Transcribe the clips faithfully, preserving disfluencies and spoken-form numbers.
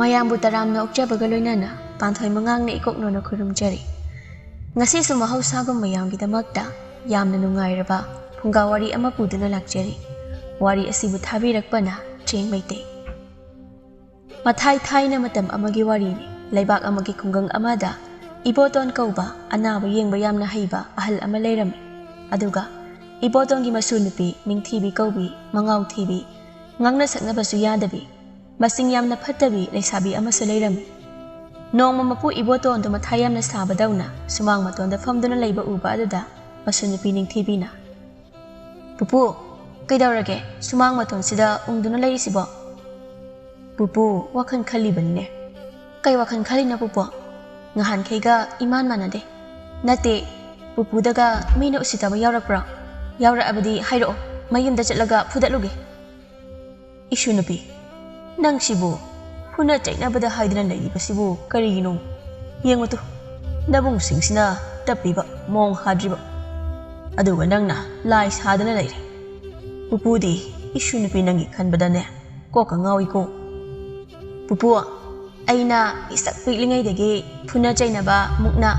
ꯃꯌꯥꯝꯕꯨ ꯇꯔꯥꯝꯅ ꯑꯣꯛꯆꯕꯒ ꯂꯣꯏꯅꯅ ꯄꯥꯟꯊꯣꯏ ꯃꯉꯥꯡꯅ ꯏꯀꯣꯛ ꯅꯣꯟꯅ ꯈꯨꯔꯨꯝꯖꯔꯤ꯫ ꯉꯁꯤꯁꯨ ꯃꯍꯧꯁꯥꯒꯨꯝ ꯃꯌꯥꯝꯒꯤꯗꯃꯛꯇ ꯌꯥꯝꯅ ꯅꯨꯡꯉꯥꯏꯔꯕ ꯐꯨꯡꯒꯥ ꯋꯥꯔꯤ ꯑꯃ ꯄꯨꯗꯨꯅ ꯂꯥꯛꯆꯔꯤ꯫ ꯋꯥꯔꯤ ꯑꯁꯤꯕꯨ ꯊꯥꯕꯤꯔꯛꯄꯅ ꯆꯦꯡ ꯃꯩꯇꯩ꯫ ꯃꯊꯥꯏ ꯊꯥꯏꯅ ꯃꯇꯝ ꯑꯃꯒꯤ ꯋꯥꯔꯤꯅꯤ꯫ ꯂꯩꯕꯥꯛ ꯑꯃꯒꯤ ꯈꯨꯡꯒꯪ ꯑꯃꯗ ꯏꯕꯣꯇꯣꯟ ꯀꯧꯕ ꯑꯅꯥꯕ ꯌꯦꯡꯕ ꯌꯥꯝꯅ ꯍꯩꯕ ꯑꯍꯜ ꯑꯃ ꯂꯩꯔꯝꯃꯤ꯫ ꯑꯗꯨꯒ ꯏꯕꯣꯇꯣꯟꯒꯤ ꯃꯁꯨ ꯅꯨꯄꯤ ꯅꯤꯡꯊꯤꯕꯤ ꯀꯧꯕꯤ, ꯃꯉꯥꯎ ꯊꯤꯕꯤ, ꯉꯥꯡꯅ ꯁꯛꯅꯕꯁꯨ ꯌꯥꯗꯕꯤ, ꯃꯁꯤꯡ ꯌꯥꯝꯅ ꯐꯠꯇꯕꯤ ꯂꯩꯁꯥꯕꯤ ꯑꯃꯁꯨ ꯂꯩꯔꯝꯃꯤ꯫ ꯅꯣꯡꯃ ꯃꯄꯨ ꯏꯕꯣꯇꯣꯟꯗꯨ ꯃꯊꯥ ꯌꯥꯝꯅ ꯁꯥꯕꯗꯧꯅ ꯁꯨꯃꯥꯡ ꯃꯇꯣꯟꯗ ꯐꯝꯗꯨꯅ ꯂꯩꯕ ꯎꯕ ꯑꯗꯨꯗ ꯃꯁꯨ ꯅꯨꯄꯤ ꯅꯤꯡꯊꯤꯕꯤꯅ, "ꯄꯨꯄꯨ, ꯀꯩꯗꯧꯔꯒꯦ ꯁꯨꯃꯥꯡ ꯃꯇꯣꯟꯁꯤꯗ ꯎꯪꯗꯨꯅ ꯂꯩꯔꯤꯁꯤꯕꯣ?" "ꯄꯨꯄꯨ, ꯋꯥꯈꯜ ꯈꯜꯂꯤꯕꯅꯤꯅꯦ꯫" "ꯀꯩ ꯋꯥꯈꯜ ꯈꯜꯂꯤꯅꯣ ꯄꯨꯄꯨ? ꯉꯍꯥꯟꯈꯩꯒ ꯏꯃꯥꯟ ꯃꯥꯟꯅꯗꯦ꯫" "ꯅꯠꯇꯦ, ꯄꯨꯄꯨꯗꯒ ꯃꯤꯅ ꯎꯁꯤꯠꯇꯕ ꯌꯥꯎꯔꯛꯄ꯭ꯔꯣ? ꯌꯥꯎꯔꯛꯑꯕꯗꯤ ꯍꯥꯏꯔꯛꯑꯣ, ꯃꯌꯨꯝꯗ ꯆꯠꯂꯒ ꯐꯨꯗꯠꯂꯨꯒꯦ꯫" "ꯏꯁꯨ ꯅꯨꯄꯤ, ꯅꯪꯁꯤꯕꯨ ꯐꯨꯅ ꯆꯩꯅꯕꯗ ꯍꯥꯏꯗꯅ ꯂꯩꯔꯤꯕꯁꯤꯕꯨ ꯀꯔꯤꯒꯤꯅꯣ? ꯌꯦꯡꯉꯨ ꯇꯨ, ꯅꯕꯨꯡꯁꯤꯡꯁꯤꯅ ꯇꯞꯄꯤꯕ ꯃꯣꯡ ꯍꯥꯗ꯭ꯔꯤꯕ, ꯑꯗꯨꯒ ꯅꯪꯅ ꯂꯥꯏ ꯁꯥꯗꯅ ꯂꯩꯔꯦ꯫ ꯄꯨꯄꯨꯗꯤ ꯏꯁꯨ ꯅꯨꯄꯤ ꯅꯪꯒꯤ ꯈꯟꯕꯗꯅꯦ ꯀꯣꯛꯀ ꯉꯥꯎꯏꯀꯣ꯫" "ꯄꯨꯄꯨ, ꯑꯩꯅ ꯄꯤꯁꯛ ꯄꯤꯛꯂꯤꯉꯩꯗꯒꯤ ꯐꯨꯅ ꯆꯩꯅꯕ, ꯃꯨꯛꯅ,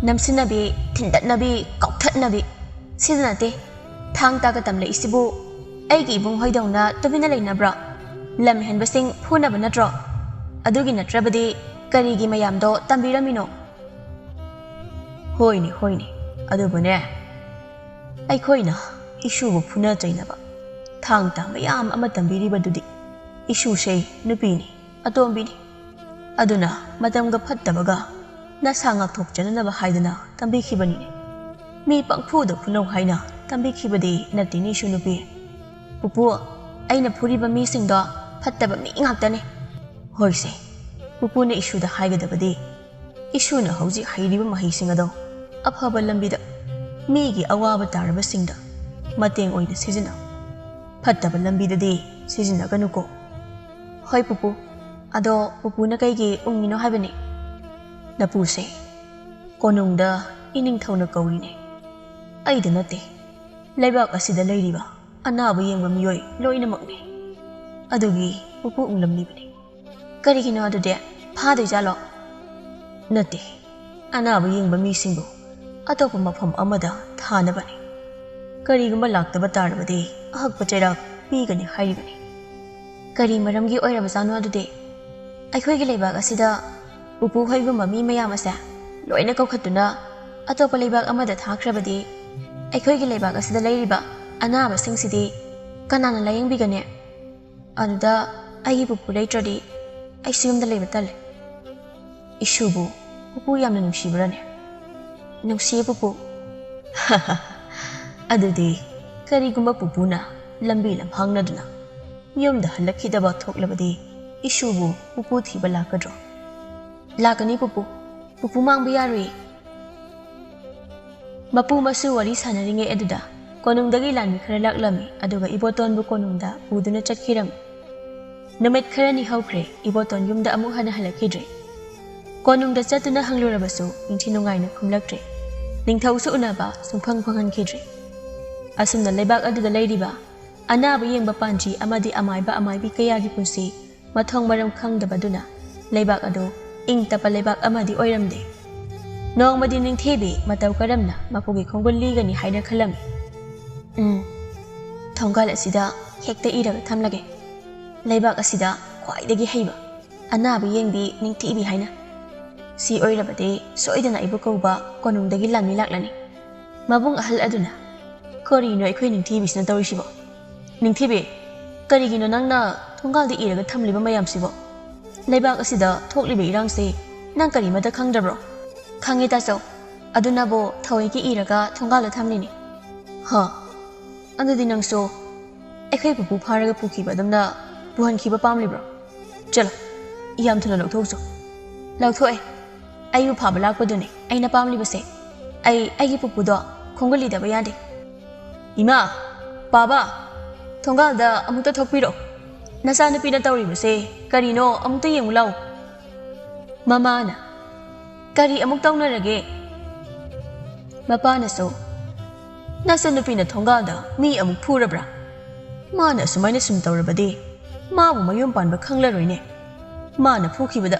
ꯅꯝꯁꯤꯟꯅꯕꯤ, ꯊꯤꯟꯗꯠꯅꯕꯤ, ꯀꯥꯎꯊꯠꯅꯕꯤ ꯁꯤꯗ ꯅꯠꯇꯦ꯫ ꯊꯥꯡ ꯇꯥꯒ ꯇꯝꯂꯛꯏꯁꯤꯕꯨ ꯑꯩꯒꯤ ꯏꯕꯨꯡ ꯍꯣꯏꯗꯧꯅ ꯇꯨꯃꯤꯟꯅ ꯂꯩꯅꯕ꯭ꯔꯣ? ꯂꯝ ꯍꯦꯟꯕꯁꯤꯡ ꯐꯨꯅꯕ ꯅꯠꯇ꯭ꯔꯣ? ꯑꯗꯨꯒꯤ ꯅꯠꯇ꯭ꯔꯕꯗꯤ ꯀꯔꯤꯒꯤ ꯃꯌꯥꯝꯗꯣ ꯇꯝꯕꯤꯔꯝꯃꯤꯅꯣ?" "ꯍꯣꯏꯅꯦ, ꯍꯣꯏꯅꯦ, ꯑꯗꯨꯕꯨꯅꯦ, ꯑꯩꯈꯣꯏꯅ ꯏꯁꯨꯕꯨ ꯐꯨꯅ ꯆꯩꯅꯕ, ꯊꯥꯡ ꯇꯥ ꯃꯌꯥꯝ ꯑꯃ ꯇꯝꯕꯤꯔꯤꯕꯗꯨꯗꯤ ꯏꯁꯨꯁꯦ ꯅꯨꯄꯤꯅꯤ, ꯑꯇꯣꯝꯕꯤꯅꯤ꯫ ꯑꯗꯨꯅ ꯃꯇꯝꯒ ꯐꯠꯇꯕꯒ ꯅꯁꯥ ꯉꯥꯛꯊꯣꯛꯆꯅꯅꯕ ꯍꯥꯏꯗꯅ ꯇꯝꯕꯤꯈꯤꯕꯅꯤꯅꯦ꯫ ꯃꯤ ꯄꯪꯐꯨꯗ ꯐꯨꯅꯧ ꯍꯥꯏꯅ ꯇꯝꯕꯤꯈꯤꯕꯗꯤ ꯅꯠꯇꯦꯅꯦ ꯏꯁꯨ ꯅꯨꯄꯤ꯫ ꯄꯨꯄꯨ, ꯑꯩꯅ ꯐꯨꯔꯤꯕ ꯃꯤꯁꯤꯡꯗꯣ ꯐꯠꯇꯕ ꯃꯤ ꯉꯥꯛꯇꯅꯦ꯫" "ꯍꯣꯏꯁꯦ, ꯄꯨꯄꯨꯅ ꯏꯁꯨꯗ ꯍꯥꯏꯒꯗꯕꯗꯤ, ꯏꯁꯨꯅ ꯍꯧꯖꯤꯛ ꯍꯩꯔꯤꯕ ꯃꯍꯩꯁꯤꯡ ꯑꯗꯣ ꯑꯐꯕ ꯂꯝꯕꯤꯗ, ꯃꯤꯒꯤ ꯑꯋꯥꯕ ꯇꯥꯔꯕꯁꯤꯡꯗ ꯃꯇꯦꯡ ꯑꯣꯏꯅ ꯁꯤꯖꯤꯟꯅꯧ꯫ ꯐꯠꯇꯕ ꯂꯝꯕꯤꯗꯗꯤ ꯁꯤꯖꯤꯟꯅꯒꯅꯨꯀꯣ꯫" "ꯍꯣꯏ ꯄꯨꯄꯨ, ꯑꯗꯣ ꯄꯨꯄꯨꯅ ꯀꯩꯒꯤ ꯎꯪꯉꯤꯅꯣ ꯍꯥꯏꯕꯅꯤ?" "ꯅꯄꯨꯁꯦ ꯀꯣꯅꯨꯡꯗ ꯏꯅꯤꯡꯊꯧꯅ ꯀꯧꯔꯤꯅꯦ꯫ ꯑꯩꯗ ꯅꯠꯇꯦ, ꯂꯩꯕꯥꯛ ꯑꯁꯤꯗ ꯂꯩꯔꯤꯕ ꯑꯅꯥꯕ ꯌꯦꯡꯕ ꯃꯤꯑꯣꯏ ꯂꯣꯏꯅꯃꯛꯅꯤ꯫ ꯑꯗꯨꯒꯤ ꯄꯨꯄꯨ ꯎꯪꯂꯝꯂꯤꯕꯅꯤ꯫ "ꯀꯔꯤꯒꯤꯅꯣ ꯑꯗꯨꯗꯤ? ꯐꯥꯗꯣꯏꯖꯥꯠꯂꯣ?" "ꯅꯠꯇꯦ, ꯑꯅꯥꯕ ꯌꯦꯡꯕ ꯃꯤꯁꯤꯡꯕꯨ ꯑꯇꯣꯞꯄ ꯃꯐꯝ ꯑꯃꯗ ꯊꯥꯅꯕꯅꯤ꯫ ꯀꯔꯤꯒꯨꯝꯕ ꯂꯥꯛꯇꯕ ꯇꯥꯔꯕꯗꯤ ꯑꯍꯛꯄ ꯆꯩꯔꯥꯛ ꯄꯤꯒꯅꯤ ꯍꯥꯏꯔꯤꯕꯅꯤ꯫" "ꯀꯔꯤ ꯃꯔꯝꯒꯤ ꯑꯣꯏꯔꯕꯖꯥꯠꯅꯣ ꯑꯗꯨꯗꯤ? ꯑꯩꯈꯣꯏꯒꯤ ꯂꯩꯕꯥꯛ ꯑꯁꯤꯗ ꯄꯨꯄꯨ ꯍꯣꯏꯒꯨꯝꯕ ꯃꯤ ꯃꯌꯥꯝ ꯑꯁꯦ ꯂꯣꯏꯅ ꯀꯧꯈꯠꯇꯨꯅ ꯑꯇꯣꯞꯄ ꯂꯩꯕꯥꯛ ꯑꯃꯗ ꯊꯥꯈ꯭ꯔꯕꯗꯤ ꯑꯩꯈꯣꯏꯒꯤ ꯂꯩꯕꯥꯛ ꯑꯁꯤꯗ ꯂꯩꯔꯤꯕ ꯑꯅꯥꯕꯁꯤꯡꯁꯤꯗꯤ ꯀꯅꯥꯅ ꯂꯥꯌꯦꯡꯕꯤꯒꯅꯤ? ꯑꯗꯨꯗ ꯑꯩꯒꯤ ꯄꯨꯄꯨ ꯂꯩꯇ꯭ꯔꯗꯤ ꯑꯩꯁꯨ ꯌꯨꯝꯗ ꯂꯩꯕ ꯇꯜꯂꯦ꯫" "ꯏꯁꯨꯕꯨ ꯄꯨꯄꯨ ꯌꯥꯝꯅ ꯅꯨꯡꯁꯤꯕ꯭ꯔꯅꯦ?" "ꯅꯨꯡꯁꯤꯌꯦ ꯄꯨꯄꯨ꯫" "ꯑꯗꯨꯗꯤ ꯀꯔꯤꯒꯨꯝꯕ ꯄꯨꯄꯨꯅ ꯂꯝꯕꯤ ꯂꯝꯍꯥꯡꯅꯗꯨꯅ ꯌꯨꯝꯗ ꯍꯜꯂꯛꯈꯤꯗꯕ ꯊꯣꯛꯂꯕꯗꯤ ꯏꯁꯨꯕꯨ ꯄꯨꯄꯨ ꯊꯤꯕ ꯂꯥꯛꯀꯗ꯭ꯔꯣ?" "ꯂꯥꯛꯀꯅꯤ ꯄꯨꯄꯨ꯫ ꯄꯨꯄꯨ ꯃꯥꯡꯕ ꯌꯥꯔꯣꯏ꯫" ꯃꯄꯨ ꯃꯁꯨ ꯋꯥꯔꯤ ꯁꯥꯟꯅꯔꯤꯉꯩ ꯑꯗꯨꯗ ꯀꯣꯅꯨꯡꯗꯒꯤ ꯂꯥꯟꯃꯤ ꯈꯔ ꯂꯥꯛꯂꯝꯃꯤ, ꯑꯗꯨꯒ ꯏꯕꯣꯇꯣꯟꯕꯨ ꯀꯣꯅꯨꯡꯗ ꯄꯨꯗꯨꯅ ꯆꯠꯈꯤꯔꯝꯃꯤ꯫ ꯅꯨꯃꯤꯠ ꯈꯔꯅꯤ ꯍꯧꯈ꯭ꯔꯦ, ꯏꯕꯣꯇꯣꯟ ꯌꯨꯝꯗ ꯑꯃꯨꯛ ꯍꯟꯅ ꯍꯜꯂꯛꯈꯤꯗ꯭ꯔꯦ꯫ ꯀꯣꯅꯨꯡꯗ ꯆꯠꯇꯨꯅ ꯍꯪꯂꯨꯔꯕꯁꯨ ꯅꯤꯡꯊꯤ ꯅꯨꯡꯉꯥꯏꯅ ꯈꯨꯝꯂꯛꯇ꯭ꯔꯦ꯫ ꯅꯤꯡꯊꯧꯁꯨ ꯎꯅꯕ ꯁꯨꯡꯐꯪ ꯐꯪꯍꯟꯈꯤꯗ꯭ꯔꯦ꯫ ꯑꯁꯨꯝꯅ ꯂꯩꯕꯥꯛ ꯑꯗꯨꯗ ꯂꯩꯔꯤꯕ ꯑꯅꯥꯕ ꯌꯦꯡꯕ ꯄꯥꯟꯖꯤ ꯑꯃꯗꯤ ꯑꯃꯥꯏꯕ ꯑꯃꯥꯏꯕꯤ ꯀꯌꯥꯒꯤ ꯄꯨꯟꯁꯤ ꯃꯊꯣꯡ ꯃꯔꯝ ꯈꯪꯗꯕꯗꯨꯅ ꯂꯩꯕꯥꯛ ꯑꯗꯨ ꯏꯪ ꯇꯞꯄ ꯂꯩꯕꯥꯛ ꯑꯃꯗꯤ ꯑꯣꯏꯔꯝꯗꯦ꯫ ꯅꯣꯡꯃꯗꯤ ꯅꯤꯡꯊꯤꯕꯤ ꯃꯇꯧ ꯀꯔꯝꯅ ꯃꯄꯨꯒꯤ ꯈꯣꯡꯒꯨꯜ ꯂꯤꯒꯅꯤ ꯍꯥꯏꯅ ꯈꯜꯂꯝꯃꯤ꯫ "ꯎꯝ, ꯊꯣꯡꯒꯥꯜ ꯑꯁꯤꯗ ꯍꯦꯛꯇ ꯏꯔꯒ ꯊꯝꯂꯒꯦ, ꯂꯩꯕꯥꯛ ꯑꯁꯤꯗ ꯈ꯭ꯋꯥꯏꯗꯒꯤ ꯍꯩꯕ ꯑꯅꯥꯕ ꯌꯦꯡꯕꯤ ꯅꯤꯡꯊꯤꯕꯤ ꯍꯥꯏꯅ꯫ ꯁꯤ ꯑꯣꯏꯔꯕꯗꯤ ꯁꯣꯏꯗꯅ ꯑꯩꯕꯨ ꯀꯧꯕ ꯀꯣꯅꯨꯡꯗꯒꯤ ꯂꯥꯟꯃꯤ ꯂꯥꯛꯂꯅꯤ꯫" ꯃꯕꯨꯡ ꯑꯍꯜ ꯑꯗꯨꯅ, "ꯀꯔꯤꯅꯣ ꯑꯩꯈꯣꯏ ꯅꯤꯡꯊꯤꯕꯤꯁꯤꯅ ꯇꯧꯔꯤꯁꯤꯕꯣ? ꯅꯤꯡꯊꯤꯕꯤ, ꯀꯔꯤꯒꯤꯅꯣ ꯅꯪꯅ ꯊꯣꯡꯒꯥꯜꯗ ꯏꯔꯒ ꯊꯝꯂꯤꯕ ꯃꯌꯥꯝꯁꯤꯕꯣ? ꯂꯩꯕꯥꯛ ꯑꯁꯤꯗ ꯊꯣꯛꯂꯤꯕ ꯏꯔꯥꯡꯁꯤ ꯅꯪ ꯀꯔꯤꯃꯠꯇ ꯈꯪꯗ꯭ꯔꯕ꯭ꯔꯣ?" "ꯈꯪꯉꯦ ꯇꯥꯆꯧ, ꯑꯗꯨꯅꯕꯨ ꯊꯑꯣꯏꯒꯤ ꯏꯔꯒ ꯊꯣꯡꯒꯥꯜꯗ ꯊꯝꯂꯤꯅꯤ꯫" "ꯍ, ꯑꯗꯨꯗꯤ ꯅꯪꯁꯨ ꯑꯩꯈꯣꯏ ꯄꯨꯄꯨ ꯐꯥꯔꯒ ꯄꯨꯈꯤꯕ ꯑꯗꯨꯝꯅ ꯄꯨꯍꯟꯈꯤꯕ ꯄꯥꯝꯂꯤꯕ꯭ꯔꯣ? ꯆꯠꯂꯣ, ꯌꯥꯝ ꯊꯨꯅ ꯂꯧꯊꯣꯛꯎꯆꯣ꯫" "ꯂꯧꯊꯣꯛꯑꯦ꯫ ꯑꯩꯕꯨ ꯐꯥꯕ ꯂꯥꯛꯄꯗꯨꯅꯦ ꯑꯩꯅ ꯄꯥꯝꯂꯤꯕꯁꯦ꯫ ꯑꯩ ꯑꯩꯒꯤ ꯄꯨꯄꯨꯗꯣ ꯈꯣꯡꯒꯨꯜ ꯂꯤꯗꯕ ꯌꯥꯗꯦ꯫" "ꯏꯃꯥ, ꯄꯥꯕ, ꯊꯣꯡꯒꯥꯜꯗ ꯑꯃꯨꯛꯇ ꯊꯣꯛꯄꯤꯔꯛꯑꯣ꯫ ꯅꯆꯥꯅꯨꯄꯤꯅ ꯇꯧꯔꯤꯕꯁꯦ ꯀꯔꯤꯅꯣ ꯑꯃꯨꯛꯇ ꯌꯦꯡꯉꯨ ꯂꯥꯎ꯫" ꯃꯃꯥꯅ, "ꯀꯔꯤ ꯑꯃꯨꯛ ꯇꯧꯅꯔꯒꯦ?" ꯃꯄꯥꯅꯁꯨ, "ꯅꯆꯥꯅꯨꯄꯤꯅ ꯊꯣꯡꯒꯥꯜꯗ ꯃꯤ ꯑꯃꯨꯛ ꯐꯨꯔꯕ꯭ꯔꯥ? ꯃꯥꯅ ꯑꯁꯨꯃꯥꯏꯅ ꯁꯨꯝ ꯇꯧꯔꯕꯗꯤ ꯃꯥꯕꯨ ꯃꯌꯨꯝ ꯄꯥꯟꯕ ꯈꯪꯂꯔꯣꯏꯅꯦ꯫" ꯃꯥꯅ ꯐꯨꯈꯤꯕꯗ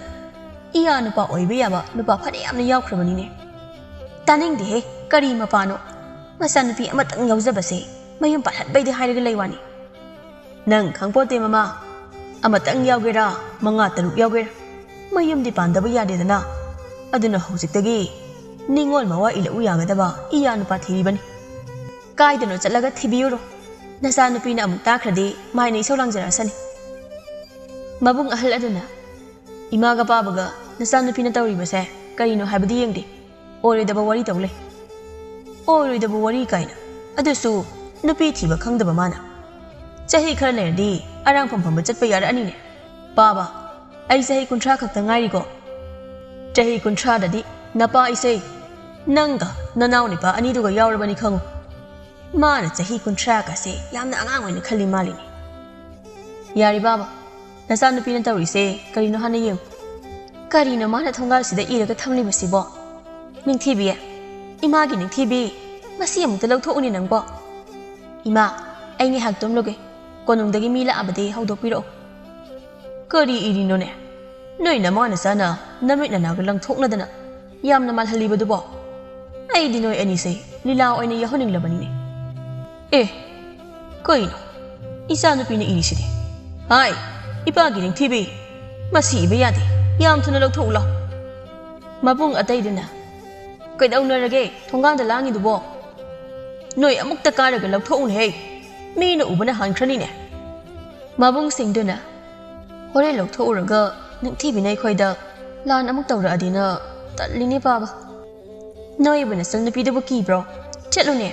ꯏꯌꯥ ꯅꯨꯄꯥ ꯑꯣꯏꯕ ꯌꯥꯕ ꯅꯨꯄꯥ ꯐꯅꯌꯥꯝꯅ ꯌꯥꯎꯈ꯭ꯔꯕꯅꯤꯅꯦ꯫ ꯇꯥꯅꯤꯡꯗꯦꯍꯦ, ꯀꯔꯤ ꯃꯄꯥꯅꯣ? ꯃꯆꯥꯅꯨꯄꯤ ꯑꯃꯇꯪ ꯌꯥꯎꯖꯕꯁꯦ ꯃꯌꯨꯝ ꯄꯥꯜꯍꯟꯕꯩꯗꯤ ꯍꯥꯏꯔꯒ ꯂꯩ ꯋꯥꯅꯤ꯫ ꯅꯪ ꯈꯪꯄꯣꯠꯇꯦ ꯃꯃꯥ, ꯑꯃꯇꯪ ꯌꯥꯎꯒꯦꯔꯥ, ꯃꯉꯥ ꯇꯔꯨꯛ ꯌꯥꯎꯒꯦꯔꯥ, ꯃꯌꯨꯝꯗꯤ ꯄꯥꯟꯗꯕ ꯌꯥꯗꯦꯗꯅ꯫ ꯑꯗꯨꯅ ꯍꯧꯖꯤꯛꯇꯒꯤ ꯅꯤꯉꯣꯜ ꯃꯋꯥ ꯏꯜꯂꯛꯎ ꯌꯥꯒꯗꯕ ꯏꯌꯥ ꯅꯨꯄꯥ ꯊꯤꯔꯤꯕꯅꯤ꯫ ꯀꯥꯏꯗꯅꯣ ꯆꯠꯂꯒ ꯊꯤꯕꯤꯌꯨꯔꯣ꯫ ꯅꯆꯥꯅꯨꯄꯤꯅ ꯑꯃꯨꯛ ꯇꯥꯈ꯭ꯔꯗꯤ ꯃꯥꯏꯅ ꯏꯁꯧ ꯂꯥꯡꯖꯔꯛꯁꯅꯤ꯫ ꯃꯕꯨꯡ ꯑꯍꯜ ꯑꯗꯨꯅ, "ꯏꯃꯥꯒ ꯄꯥꯕꯒ ꯅꯆꯥꯅꯨꯄꯤꯅ ꯇꯧꯔꯤꯕꯁꯦ ꯀꯔꯤꯅꯣ ꯍꯥꯏꯕꯗꯤ ꯌꯦꯡꯗꯦ꯫ ꯑꯣꯏꯔꯣꯏꯗꯕ ꯋꯥꯔꯤ ꯇꯧ ꯂꯩ꯫" "ꯑꯣꯏꯔꯣꯏꯗꯕ ꯋꯥꯔꯤ ꯀꯥꯏꯅ꯫ ꯑꯗꯨꯁꯨ ꯅꯨꯄꯤ ꯊꯤꯕ ꯈꯪꯗꯕ ꯃꯥꯅ꯫ ꯆꯍꯤ ꯈꯔ ꯂꯩꯔꯗꯤ ꯑꯔꯥꯡꯐꯝ ꯐꯝꯕ ꯆꯠꯄ ꯌꯥꯔꯛꯑꯅꯤꯅꯦ꯫ ꯄꯥꯕ, ꯑꯩ ꯆꯍꯤ ꯀꯨꯟꯊ꯭ꯔꯥ ꯈꯛꯇ ꯉꯥꯏꯔꯤꯀꯣ꯫ ꯆꯍꯤ ꯀꯨꯟꯊ꯭ꯔꯥꯗꯗꯤ ꯅꯄꯥ ꯏꯁꯩ, ꯅꯪꯒ ꯅꯅꯥꯎ ꯅꯤꯄꯥ ꯑꯅꯤꯗꯨꯒ ꯌꯥꯎꯔꯕꯅꯤ ꯈꯪꯉꯨ꯫" ꯃꯥꯅ ꯆꯍꯤ ꯀꯨꯟꯊ꯭ꯔꯥꯒꯁꯦ ꯌꯥꯝꯅ ꯑꯉꯥꯡ ꯑꯣꯏꯅ ꯈꯜꯂꯤ ꯃꯥꯜꯂꯤꯅꯦ꯫ "ꯌꯥꯔꯦ ꯕꯥꯕ, ꯅꯆꯥꯅꯨꯄꯤꯅ ꯇꯧꯔꯤꯁꯦ ꯀꯔꯤꯅꯣ ꯍꯥꯟꯅ ꯌꯦꯡꯉꯨ꯫" "ꯀꯔꯤꯅꯣ ꯃꯥꯅ ꯊꯣꯡꯒꯥꯜꯁꯤꯗ ꯏꯔꯒ ꯊꯝꯂꯤꯕꯁꯤꯕꯣ? ꯅꯤꯡꯊꯤꯕꯤ, ꯏꯃꯥꯒꯤ ꯅꯤꯡꯊꯤꯕꯤ, ꯃꯁꯤ ꯑꯃꯨꯛꯇ ꯂꯧꯊꯣꯛꯎꯅꯦ ꯅꯪꯕꯣ꯫ ꯏꯃꯥ, ꯑꯩ ꯉꯥꯏꯍꯥꯛ ꯇꯨꯝꯂꯨꯒꯦ꯫ ꯀꯣꯅꯨꯡꯗꯒꯤ ꯃꯤ ꯂꯥꯛꯑꯕꯗꯤ ꯍꯧꯗꯣꯛꯄꯤꯔꯛꯑꯣ꯫" "ꯀꯔꯤ ꯏꯔꯤꯅꯣꯅꯦ? ꯅꯣꯏ ꯅꯃꯥ ꯅꯆꯥꯅ ꯅꯃꯤꯠ ꯅꯅꯥꯒ ꯂꯪꯊꯣꯛꯅꯗꯅ ꯌꯥꯝꯅ ꯃꯥꯜꯍꯜꯂꯤꯕꯗꯨꯕꯣ? ꯑꯩꯗꯤ ꯅꯣꯏ ꯑꯅꯤꯁꯦ ꯂꯤꯂꯥ ꯑꯣꯏꯅ ꯌꯥꯎꯍꯟꯅꯤꯡꯂꯕꯅꯤꯅꯦ꯫" "ꯑꯦ, ꯀꯩꯅꯣ? ꯏꯆꯥꯅꯨꯄꯤꯅ ꯏꯔꯤꯁꯤꯗꯤ꯫ ꯍꯥꯏ, ꯏꯄꯥꯒꯤ ꯅꯤꯡꯊꯤꯕꯤ, ꯃꯁꯤ ꯏꯕ ꯌꯥꯗꯦ꯫ ꯌꯥꯝ ꯊꯨꯅ ꯂꯧꯊꯣꯛꯎ ꯂꯥꯎ꯫" ꯃꯕꯨꯡ ꯑꯇꯩꯗꯨꯅ, "ꯀꯩꯗꯧꯅꯔꯒꯦ ꯊꯣꯡꯒꯥꯟꯗ ꯂꯥꯡꯉꯤꯗꯨꯕꯣ? ꯅꯣꯏ ꯑꯃꯨꯛꯇ ꯀꯥꯔꯒ ꯂꯧꯊꯣꯛꯎꯅꯦꯍꯦ꯫ ꯃꯤꯅ ꯎꯕꯅ ꯍꯥꯟꯈ꯭ꯔꯅꯤꯅꯦ꯫" ꯃꯕꯨꯡꯁꯤꯡꯗꯨꯅ, "ꯍꯣꯔꯦꯟ ꯂꯧꯊꯣꯛꯎꯔꯒ ꯅꯤꯡꯊꯤꯕꯤꯅ ꯑꯩꯈꯣꯏꯗ ꯂꯥꯟ ꯑꯃꯨꯛ ꯇꯧꯔꯛꯑꯗꯤꯅ ꯇꯜꯂꯤꯅꯦ ꯄꯥꯕ꯫ ꯅꯣꯏꯕꯨ ꯅꯆꯟꯅꯨꯄꯤꯗꯨꯕꯨ ꯀꯤꯕ꯭ꯔꯣ? ꯆꯠꯂꯨꯅꯦ,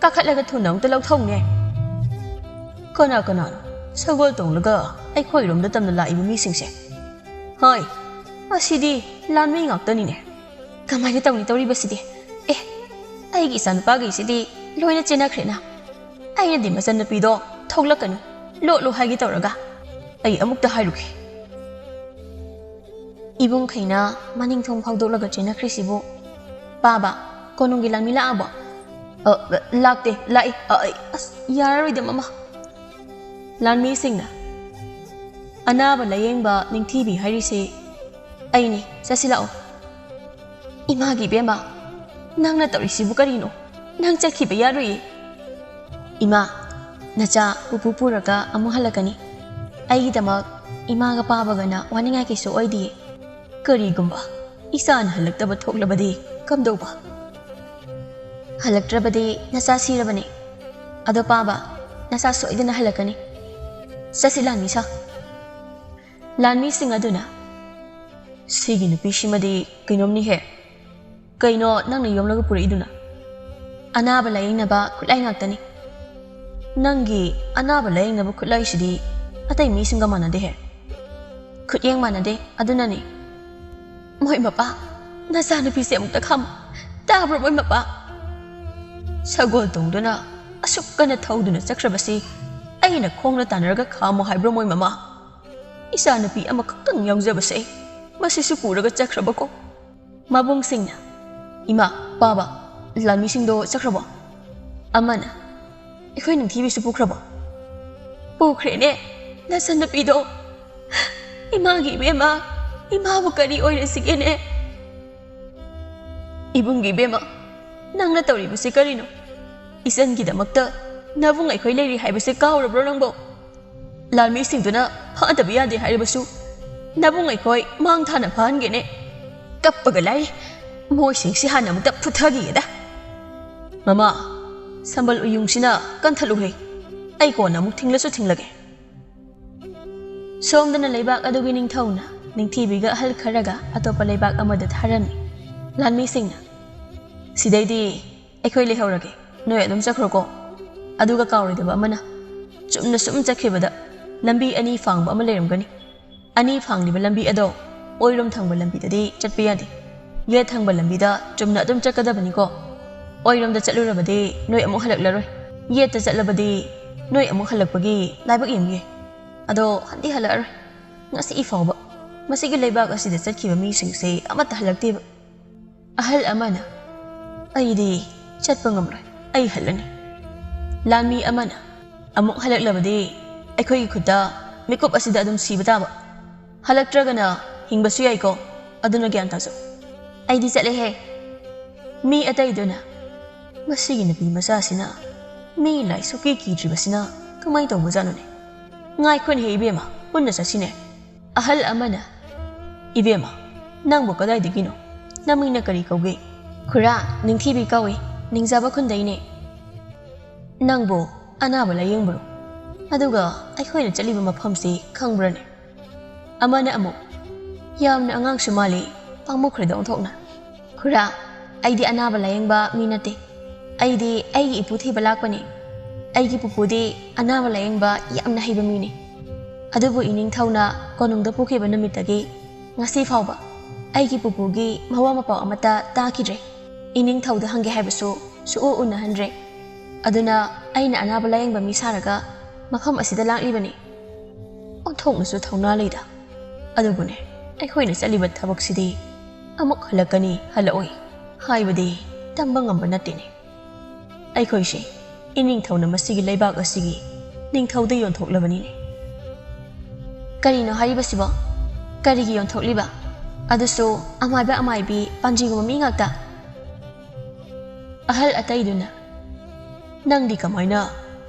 ꯀꯥꯈꯠꯂꯒ ꯊꯨꯅ ꯑꯃꯨꯛꯇ ꯂꯧꯊꯣꯛꯎꯅꯦ꯫" "ꯀꯅꯥ ꯀꯅꯥꯅꯣ ꯁꯒꯣꯜ ꯇꯣꯡꯂꯒ ꯑꯩꯈꯣꯏꯔꯣꯝꯗ ꯇꯝꯅ ꯂꯥꯛꯏꯕ ꯃꯤꯁꯤꯡꯁꯦ? ꯍꯣꯏ, ꯑꯁꯤꯗꯤ ꯂꯥꯟꯃꯤ ꯉꯥꯛꯇꯅꯤꯅꯦ꯫ ꯀꯃꯥꯏꯅ ꯇꯧꯅꯤ ꯇꯧꯔꯤꯕꯁꯤꯗꯤ? ꯑꯦ, ꯑꯩꯒꯤ ꯏꯆꯥꯅꯨꯄꯥꯈꯩꯁꯤꯗꯤ ꯂꯣꯏꯅ ꯆꯦꯟꯅꯈ꯭ꯔꯦꯅ꯫ ꯑꯩꯅꯗꯤ ꯃꯆꯟꯅꯨꯄꯤꯗꯣ ꯊꯣꯛꯂꯛꯀꯅꯨ, ꯂꯣꯠꯂꯨ ꯍꯥꯏꯒꯦ ꯇꯧꯔꯒ꯫ ꯑꯩ ꯑꯃꯨꯛꯇ ꯍꯥꯏꯔꯨꯒꯦ꯫" ꯏꯕꯨꯡꯈꯩꯅ ꯃꯅꯤꯡ ꯊꯣꯡ ꯐꯥꯎꯗꯣꯛꯂꯒ ꯆꯦꯟꯅꯈ꯭ꯔꯤꯁꯤꯕꯨ꯫ "ꯄꯥꯕ, ꯀꯣꯅꯨꯡꯒꯤ ꯂꯥꯟꯃꯤ ꯂꯥꯛꯑꯕꯣ?" "ꯑ, ꯂꯥꯛꯇꯦ, ꯂꯥꯛꯏ꯫ ꯑ, ꯑꯩ, ꯑꯁ, ꯌꯥꯔꯔꯣꯏꯗ ꯃꯃꯥ꯫" ꯂꯥꯟꯃꯤꯁꯤꯡꯅ, ꯑꯅꯥꯕ ꯂꯥꯌꯦꯡꯕ ꯅꯤꯡꯊꯤꯕꯤ ꯍꯥꯏꯔꯤꯁꯦ ꯑꯩꯅꯤ꯫ ꯆꯠꯁꯤ ꯂꯥꯛꯑꯣ꯫ ꯏꯃꯥꯒꯤ ꯏꯕꯦꯝꯃ, ꯅꯪꯅ ꯇꯧꯔꯤꯁꯤꯕꯨ ꯀꯔꯤꯅꯣ? ꯅꯪ ꯆꯠꯈꯤꯕ ꯌꯥꯔꯣꯏꯌꯦ꯫ ꯏꯃꯥ, ꯅꯆꯥ ꯄꯨꯄꯨ ꯄꯨꯔꯒ ꯑꯃꯨꯛ ꯍꯜꯂꯛꯀꯅꯤ꯫ ꯑꯩꯒꯤꯗꯃꯛ ꯏꯃꯥꯒ ꯄꯥꯕꯒꯅ ꯋꯥꯅꯤꯡꯉꯥꯏ ꯀꯩꯁꯨ ꯑꯣꯏꯗꯤꯌꯦ꯫ ꯀꯔꯤꯒꯨꯝꯕ ꯏꯆꯥꯅ ꯍꯜꯂꯛꯇꯕ ꯊꯣꯛꯂꯕꯗꯤ ꯀꯝꯗꯧꯕ? ꯍꯜꯂꯛꯇ꯭ꯔꯕꯗꯤ ꯅꯆꯥ ꯁꯤꯔꯕꯅꯤ꯫ ꯑꯗꯣ ꯄꯥꯕ, ꯅꯆꯥ ꯁꯣꯏꯗꯅ ꯍꯜꯂꯛꯀꯅꯤ꯫ ꯆꯠꯁꯤ ꯂꯥꯟꯃꯤ ꯁꯥ꯫ ꯂꯥꯟꯃꯤꯁꯤꯡ ꯑꯗꯨꯅ, "ꯁꯤꯒꯤ ꯅꯨꯄꯤꯁꯤꯃꯗꯤ ꯀꯩꯅꯣꯝꯅꯤꯍꯦ꯫ ꯀꯩꯅꯣ ꯅꯪꯅ ꯌꯣꯝꯂꯒ ꯄꯨꯔꯛꯏꯗꯨꯅ?" "ꯑꯅꯥꯕ ꯂꯥꯌꯦꯡꯅꯕ ꯈꯨꯠꯂꯥꯏ ꯉꯥꯛꯇꯅꯤ꯫" "ꯅꯪꯒꯤ ꯑꯅꯥꯕ ꯂꯥꯌꯦꯡꯅꯕ ꯈꯨꯠꯂꯥꯏꯁꯤꯗꯤ ꯑꯇꯩ ꯃꯤꯁꯤꯡꯒ ꯃꯥꯟꯅꯗꯦꯍꯦ꯫" "ꯈꯨꯠꯌꯦꯡ ꯃꯥꯟꯅꯗꯦ, ꯑꯗꯨꯅꯅꯤ꯫" "ꯃꯣꯏ ꯃꯄꯥ, ꯅꯆꯥꯅꯨꯄꯤꯁꯦ ꯑꯃꯨꯛꯇ ꯈꯥꯝꯃꯨ꯫ ꯇꯥꯕ꯭ꯔꯣ ꯃꯣꯏ ꯃꯄꯥ? ꯁꯒꯣꯜ ꯇꯣꯡꯗꯨꯅ ꯑꯁꯨꯛ ꯀꯟꯅ ꯊꯧꯗꯨꯅ ꯆꯠꯈ꯭ꯔꯕꯁꯤ ꯑꯩꯅ ꯈꯣꯡꯅ ꯇꯥꯟꯅꯔꯒ ꯈꯥꯝꯃꯨ ꯍꯥꯏꯕ꯭ꯔꯣ ꯃꯣꯏ ꯃꯃꯥ? ꯏꯆꯥꯅꯨꯄꯤ ꯑꯃꯈꯛꯇꯪ ꯌꯥꯎꯖꯕꯁꯦ ꯃꯁꯤꯁꯨ ꯄꯨꯔꯒ ꯆꯠꯈ꯭ꯔꯕꯀꯣ?" ꯃꯕꯨꯡꯁꯤꯡꯅ, "ꯏꯃꯥ, ꯄꯥꯕ, ꯂꯥꯟꯃꯤꯁꯤꯡꯗꯣ ꯆꯠꯈ꯭ꯔꯕꯣ?" ꯑꯃꯅ, "ꯑꯩꯈꯣꯏ ꯅꯤꯡꯊꯤꯕꯤꯁꯨ ꯄꯨꯈ꯭ꯔꯕꯣ?" "ꯄꯨꯈ꯭ꯔꯦꯅꯦ, ꯅꯆꯟꯅꯨꯄꯤꯗꯣ꯫ ꯏꯃꯥꯒꯤ ꯏꯕꯦꯝꯃ, ꯏꯃꯥꯕꯨ ꯀꯔꯤ ꯑꯣꯏꯔꯁꯤꯒꯦꯅꯦ?" "ꯏꯕꯨꯡꯒꯤ ꯏꯕꯦꯝꯃ, ꯅꯪꯅ ꯇꯧꯔꯤꯕꯁꯤ ꯀꯔꯤꯅꯣ? ꯏꯆꯟꯒꯤꯗꯃꯛꯇ ꯅꯕꯨꯡ ꯑꯩꯈꯣꯏ ꯂꯩꯔꯤ ꯍꯥꯏꯕꯁꯦ ꯀꯥꯎꯔꯕ꯭ꯔꯣ ꯅꯪꯕꯣ? ꯂꯥꯟꯃꯤꯁꯤꯡꯗꯨꯅ ꯐꯥꯗꯕ ꯌꯥꯗꯦ ꯍꯥꯏꯔꯕꯁꯨ ꯅꯕꯨꯡ ꯑꯩꯈꯣꯏ ꯃꯥꯡ ꯊꯥꯅ ꯐꯥꯍꯟꯒꯦꯅꯦ꯫ ꯀꯞꯄꯒ ꯂꯥꯏꯔꯤ꯫ ꯃꯣꯏꯁꯤꯡꯁꯤ ꯍꯥꯟꯅ ꯑꯃꯨꯛꯇ ꯐꯨꯊꯈꯤꯒꯦꯗ꯫ ꯃꯃꯥ, ꯁꯝꯕꯜ ꯎꯌꯨꯡꯁꯤꯅ ꯀꯟꯊꯠꯂꯨꯍꯦ꯫ ꯑꯩ ꯀꯣꯟꯅ ꯑꯃꯨꯛ ꯊꯤꯡꯂꯁꯨ ꯊꯤꯡꯂꯒꯦ꯫" ꯁꯣꯝꯗꯅ ꯂꯩꯕꯥꯛ ꯑꯗꯨꯒꯤ ꯅꯤꯡꯊꯧꯅ ꯅꯤꯡꯊꯤꯕꯤꯒ ꯑꯍꯜ ꯈꯔꯒ ꯑꯇꯣꯞꯄ ꯂꯩꯕꯥꯛ ꯑꯃꯗ ꯊꯥꯔꯝꯃꯤ꯫ ꯂꯥꯟꯃꯤꯁꯤꯡꯅ, "ꯁꯤꯗꯩꯗꯤ ꯑꯩꯈꯣꯏ ꯂꯩꯍꯧꯔꯒꯦ, ꯅꯣꯏ ꯑꯗꯨꯝ ꯆꯠꯈ꯭ꯔꯣꯀꯣ꯫ ꯑꯗꯨꯒ ꯀꯥꯎꯔꯣꯏꯗꯕ ꯑꯃꯅ, ꯆꯨꯝꯅ ꯁꯨꯝ ꯆꯠꯈꯤꯕꯗ ꯂꯝꯕꯤ ꯑꯅꯤ ꯐꯥꯡꯕ ꯑꯃ ꯂꯩꯔꯝꯒꯅꯤ꯫ ꯑꯅꯤ ꯐꯥꯡꯂꯤꯕ ꯂꯝꯕꯤ ꯑꯗꯣ ꯑꯣꯏꯔꯣꯝ ꯊꯪꯕ ꯂꯝꯕꯤꯗꯗꯤ ꯆꯠꯄ ꯌꯥꯗꯦ꯫ ꯌꯦꯠ ꯊꯪꯕ ꯂꯝꯕꯤꯗ ꯆꯨꯝꯅ ꯑꯗꯨꯝ ꯆꯠꯀꯗꯕꯅꯤꯀꯣ꯫ ꯑꯣꯏꯔꯣꯝꯗ ꯆꯠꯂꯨꯔꯕꯗꯤ ꯅꯣꯏ ꯑꯃꯨꯛ ꯍꯜꯂꯛꯂꯔꯣꯏ꯫ ꯌꯦꯠꯇ ꯆꯠꯂꯕꯗꯤ ꯅꯣꯏ ꯑꯃꯨꯛ ꯍꯜꯂꯛꯄꯒꯤ ꯂꯥꯏꯕꯛ ꯌꯦꯡꯒꯦ꯫ ꯑꯗꯣ ꯍꯟꯗꯤ ꯍꯜꯂꯛꯑꯔꯣꯏ꯫ ꯉꯁꯤ ꯐꯥꯎꯕ ꯃꯁꯤꯒꯤ ꯂꯩꯕꯥꯛ ꯑꯁꯤꯗ ꯆꯠꯈꯤꯕ ꯃꯤꯁꯤꯡꯁꯦ ꯑꯃꯠꯇ ꯍꯜꯂꯛꯇꯦꯕ꯫ ꯑꯍꯜ ꯑꯃꯅ, "ꯑꯩꯗꯤ ꯆꯠꯄ ꯉꯝꯂꯣꯏ, ꯑꯩ ꯍꯜꯂꯅꯤ꯫" ꯂꯥꯟꯃꯤ ꯑꯃꯅ, "ꯑꯃꯨꯛ ꯍꯜꯂꯛꯂꯕꯗꯤ ꯑꯩꯈꯣꯏꯒꯤ ꯈꯨꯠꯇ ꯃꯤꯀꯨꯞ ꯑꯁꯤꯗ ꯑꯗꯨꯝ ꯁꯤꯕ ꯇꯥꯕ꯫ ꯍꯜꯂꯛꯇ꯭ꯔꯒꯅ ꯍꯤꯡꯕꯁꯨ ꯌꯥꯏꯀꯣ꯫ ꯑꯗꯨꯅ ꯒ꯭ꯌꯥꯟ ꯇꯥꯖꯧ꯫ ꯑꯩꯗꯤ ꯆꯠꯂꯦꯍꯦ꯫ ꯃꯤ ꯑꯇꯩꯗꯨꯅ, "ꯃꯁꯤꯒꯤ ꯅꯨꯄꯤ ꯃꯆꯥꯁꯤꯅ ꯃꯤ ꯂꯥꯏ ꯁꯨꯛꯀꯤ ꯀꯤꯗ꯭ꯔꯤꯕꯁꯤꯅ ꯀꯃꯥꯏ ꯇꯧꯕꯖꯥꯠꯅꯣꯅꯦ? ꯉꯥꯏꯈꯣꯅꯦꯍꯦ ꯏꯕꯦꯝꯃ, ꯄꯨꯟꯅ ꯆꯠꯁꯤꯅꯦ"꯫ ꯑꯍꯜ ꯑꯃꯅ, "ꯏꯕꯦꯝꯃ, ꯅꯪꯕꯨ ꯀꯗꯥꯏꯗꯒꯤꯅꯣ? ꯅꯃꯤꯡꯅ ꯀꯔꯤ ꯀꯧꯒꯦ?" "ꯈꯨꯔꯥ, ꯅꯤꯡꯊꯤꯕꯤ ꯀꯧꯏ, ꯅꯤꯡꯖꯥꯕ ꯈꯨꯟꯗꯩꯅꯦ"꯫ "ꯅꯪꯕꯨ ꯑꯅꯥꯕ ꯂꯥꯌꯦꯡꯕꯔꯣ? ꯑꯗꯨꯒ ꯑꯩꯈꯣꯏꯅ ꯆꯠꯂꯤꯕ ꯃꯐꯝꯁꯤ ꯈꯪꯕ꯭ꯔꯅꯦ?" ꯑꯃꯅ ꯑꯃꯨꯛ, "ꯌꯥꯝꯅ ꯑꯉꯥꯡꯁꯨ ꯃꯥꯜꯂꯤ, ꯄꯥꯝꯃꯨꯈ꯭ꯔꯦꯗ ꯑꯣꯟꯊꯣꯛꯅ"꯫ "ꯈꯨꯔꯥ, ꯑꯩꯗꯤ ꯑꯅꯥꯕ ꯂꯥꯌꯦꯡꯕ ꯃꯤ ꯅꯠꯇꯦ꯫ ꯑꯩꯗꯤ ꯑꯩꯒꯤ ꯏꯄꯨ ꯊꯤꯕ ꯂꯥꯛꯄꯅꯤ꯫ ꯑꯩꯒꯤ ꯄꯨꯄꯨꯗꯤ ꯑꯅꯥꯕ ꯂꯥꯌꯦꯡꯕ ꯌꯥꯝꯅ ꯍꯩꯕ ꯃꯤꯅꯤ꯫ ꯑꯗꯨꯕꯨ ꯏꯅꯤꯡꯊꯧꯅ ꯀꯣꯅꯨꯡꯗ ꯄꯨꯈꯤꯕ ꯅꯨꯃꯤꯠꯇꯒꯤ ꯉꯁꯤ ꯐꯥꯎꯕ ꯑꯩꯒꯤ ꯄꯨꯄꯨꯒꯤ ꯃꯋꯥ ꯃꯄꯥꯎ ꯑꯃꯠꯇ ꯇꯥꯈꯤꯗ꯭ꯔꯦ꯫ ꯏꯅꯤꯡꯊꯧꯗ ꯍꯪꯒꯦ ꯍꯥꯏꯕꯁꯨ ꯁꯨꯛꯎ ꯎꯅꯍꯟꯗ꯭ꯔꯦ꯫ ꯑꯗꯨꯅ ꯑꯩꯅ ꯑꯅꯥꯕ ꯂꯥꯌꯦꯡꯕ ꯃꯤ ꯁꯥꯔꯒ ꯃꯐꯝ ꯑꯁꯤꯗ ꯂꯥꯛꯂꯤꯕꯅꯤ"꯫ "ꯑꯣꯟꯊꯣꯛꯅꯁꯨ ꯊꯧꯅꯥ ꯂꯩꯗ꯫ ꯑꯗꯨꯕꯨꯅꯦ, ꯑꯩꯈꯣꯏꯅ ꯆꯠꯂꯤꯕ ꯊꯕꯛꯁꯤꯗꯤ ꯑꯃꯨꯛ ꯍꯜꯂꯛꯀꯅꯤ, ꯍꯜꯂꯛꯑꯣꯏ ꯍꯥꯏꯕꯗꯤ ꯇꯝꯕ ꯉꯝꯕ ꯅꯠꯇꯦꯅꯦ꯫ ꯑꯩꯈꯣꯏꯁꯦ ꯏꯅꯤꯡꯊꯧꯅ ꯃꯁꯤꯒꯤ ꯂꯩꯕꯥꯛ ꯑꯁꯤꯒꯤ ꯅꯤꯡꯊꯧꯗ ꯌꯣꯟꯊꯣꯛꯂꯕꯅꯤꯅꯦ"꯫ "ꯀꯔꯤꯅꯣ ꯍꯥꯏꯔꯤꯕꯁꯤꯕꯣ? ꯀꯔꯤꯒꯤ ꯌꯣꯟꯊꯣꯛꯂꯤꯕ? ꯑꯗꯨꯁꯨ ꯑꯃꯥꯏꯕ ꯑꯃꯥꯏꯕꯤ ꯄꯥꯟꯖꯤꯒꯨꯝꯕ ꯃꯤ ꯉꯥꯛꯇ"꯫ ꯑꯍꯜ ꯑꯇꯩꯗꯨꯅ, "ꯅꯪꯗꯤ ꯀꯃꯥꯏꯅ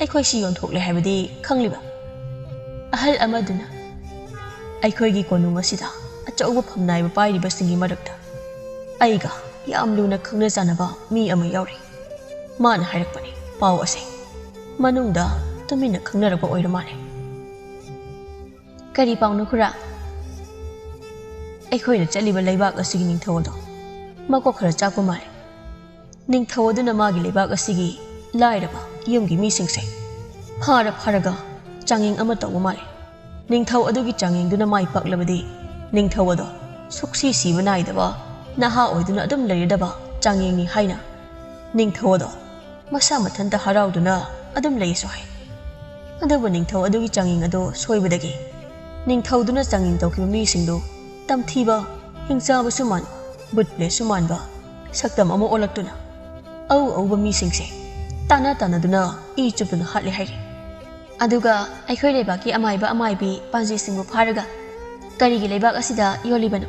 ꯑꯩꯈꯣꯏꯁꯤ ꯌꯣꯟꯊꯣꯛꯂꯦ ꯍꯥꯏꯕꯗꯤ ꯈꯪꯂꯤꯕ?" ꯑꯍꯜ ꯑꯃꯗꯨꯅ, "ꯑꯩꯈꯣꯏꯒꯤ ꯀꯣꯅꯨꯡ ꯑꯁꯤꯗ ꯑꯆꯧꯕ ꯐꯝꯅꯥꯏꯕ ꯄꯥꯏꯔꯤꯕꯁꯤꯡꯒꯤ ꯃꯔꯛꯇ ꯑꯩꯒ ꯌꯥꯝ ꯂꯨꯅ ꯈꯪꯅ ꯆꯥꯟꯅꯕ ꯃꯤ ꯑꯃ ꯌꯥꯎꯔꯤ꯫ ꯃꯥꯅ ꯍꯥꯏꯔꯛꯄꯅꯤ ꯄꯥꯎ ꯑꯁꯦ꯫ ꯃꯅꯨꯡꯗ ꯇꯨꯃꯤꯟꯅ ꯈꯪꯅꯔꯛꯄ ꯑꯣꯏꯔ ꯃꯥꯜꯂꯦ"꯫ "ꯀꯔꯤ ꯄꯥꯎꯅꯣ ꯈꯨꯔꯥ?" "ꯑꯩꯈꯣꯏꯅ ꯆꯠꯂꯤꯕ ꯂꯩꯕꯥꯛ ꯑꯁꯤꯒꯤ ꯅꯤꯡꯊꯧ ꯑꯗꯣ ꯃꯀꯣꯛ ꯈꯔ ꯆꯥꯛꯄ ꯃꯥꯜꯂꯦ꯫ ꯅꯤꯡꯊꯧ ꯑꯗꯨꯅ ꯃꯥꯒꯤ ꯂꯩꯕꯥꯛ ꯑꯁꯤꯒꯤ ꯂꯥꯏꯔꯕ ꯌꯨꯝꯒꯤ ꯃꯤꯁꯤꯡꯁꯦ ꯐꯥꯔ ꯐꯥꯔꯒ ꯆꯥꯡꯌꯦꯡ ꯑꯃ ꯇꯧꯕ ꯃꯥꯜꯂꯦ꯫ ꯅꯤꯡꯊꯧ ꯑꯗꯨꯒꯤ ꯆꯥꯡꯌꯦꯡꯗꯨꯅ ꯃꯥꯏ ꯄꯥꯛꯂꯕꯗꯤ ꯅꯤꯡꯊꯧ ꯑꯗꯣ ꯁꯨꯛꯁꯤ ꯁꯤꯕ ꯅꯥꯏꯗꯕ ꯅꯍꯥ ꯑꯣꯏꯗꯨꯅ ꯑꯗꯨꯝ ꯂꯩꯔꯗꯕ ꯆꯥꯡꯌꯦꯡꯅꯤ ꯍꯥꯏꯅ ꯅꯤꯡꯊꯧ ꯑꯗꯣ ꯃꯁꯥ ꯃꯊꯟꯇ ꯍꯔꯥꯎꯗꯨꯅ ꯑꯗꯨꯝ ꯂꯩꯁꯨ ꯍꯥꯏ꯫ ꯑꯗꯨꯕꯨ ꯅꯤꯡꯊꯧ ꯑꯗꯨꯒꯤ ꯆꯥꯡꯌꯦꯡ ꯑꯗꯨ ꯁꯣꯏꯕꯗꯒꯤ ꯅꯤꯡꯊꯧꯗꯨꯅ ꯆꯥꯡꯌꯦꯡ ꯇꯧꯈꯤꯕ ꯃꯤꯁꯤꯡꯗꯨ ꯇꯝꯊꯤꯕ, ꯍꯤꯡꯆꯥꯕꯁꯨ ꯃꯥꯟꯕ, ꯕꯨꯠ ꯄ꯭ꯂꯦꯠꯁꯨ ꯃꯥꯟꯕ ꯁꯛꯇꯝ ꯑꯃ ꯑꯣꯜꯂꯛꯇꯨꯅ ꯑꯎ ꯑꯎꯕ ꯃꯤꯁꯤꯡꯁꯦ ꯇꯥꯟꯅ ꯇꯥꯟꯅꯗꯨꯅ ꯏ ꯆꯨꯞꯇꯨꯅ ꯍꯥꯠꯂꯦ ꯍꯥꯏꯔꯤ"꯫ ꯑꯗꯨꯒ ꯑꯩꯈꯣꯏ ꯂꯩꯕꯥꯛꯀꯤ ꯑꯃꯥꯏꯕ ꯑꯃꯥꯏꯕꯤ ꯄꯥꯟꯖꯤꯁꯤꯡꯕꯨ ꯐꯥꯔꯒ ꯀꯔꯤꯒꯤ ꯂꯩꯕꯥꯛ ꯑꯁꯤꯗ ꯌꯣꯜꯂꯤꯕꯅꯣ?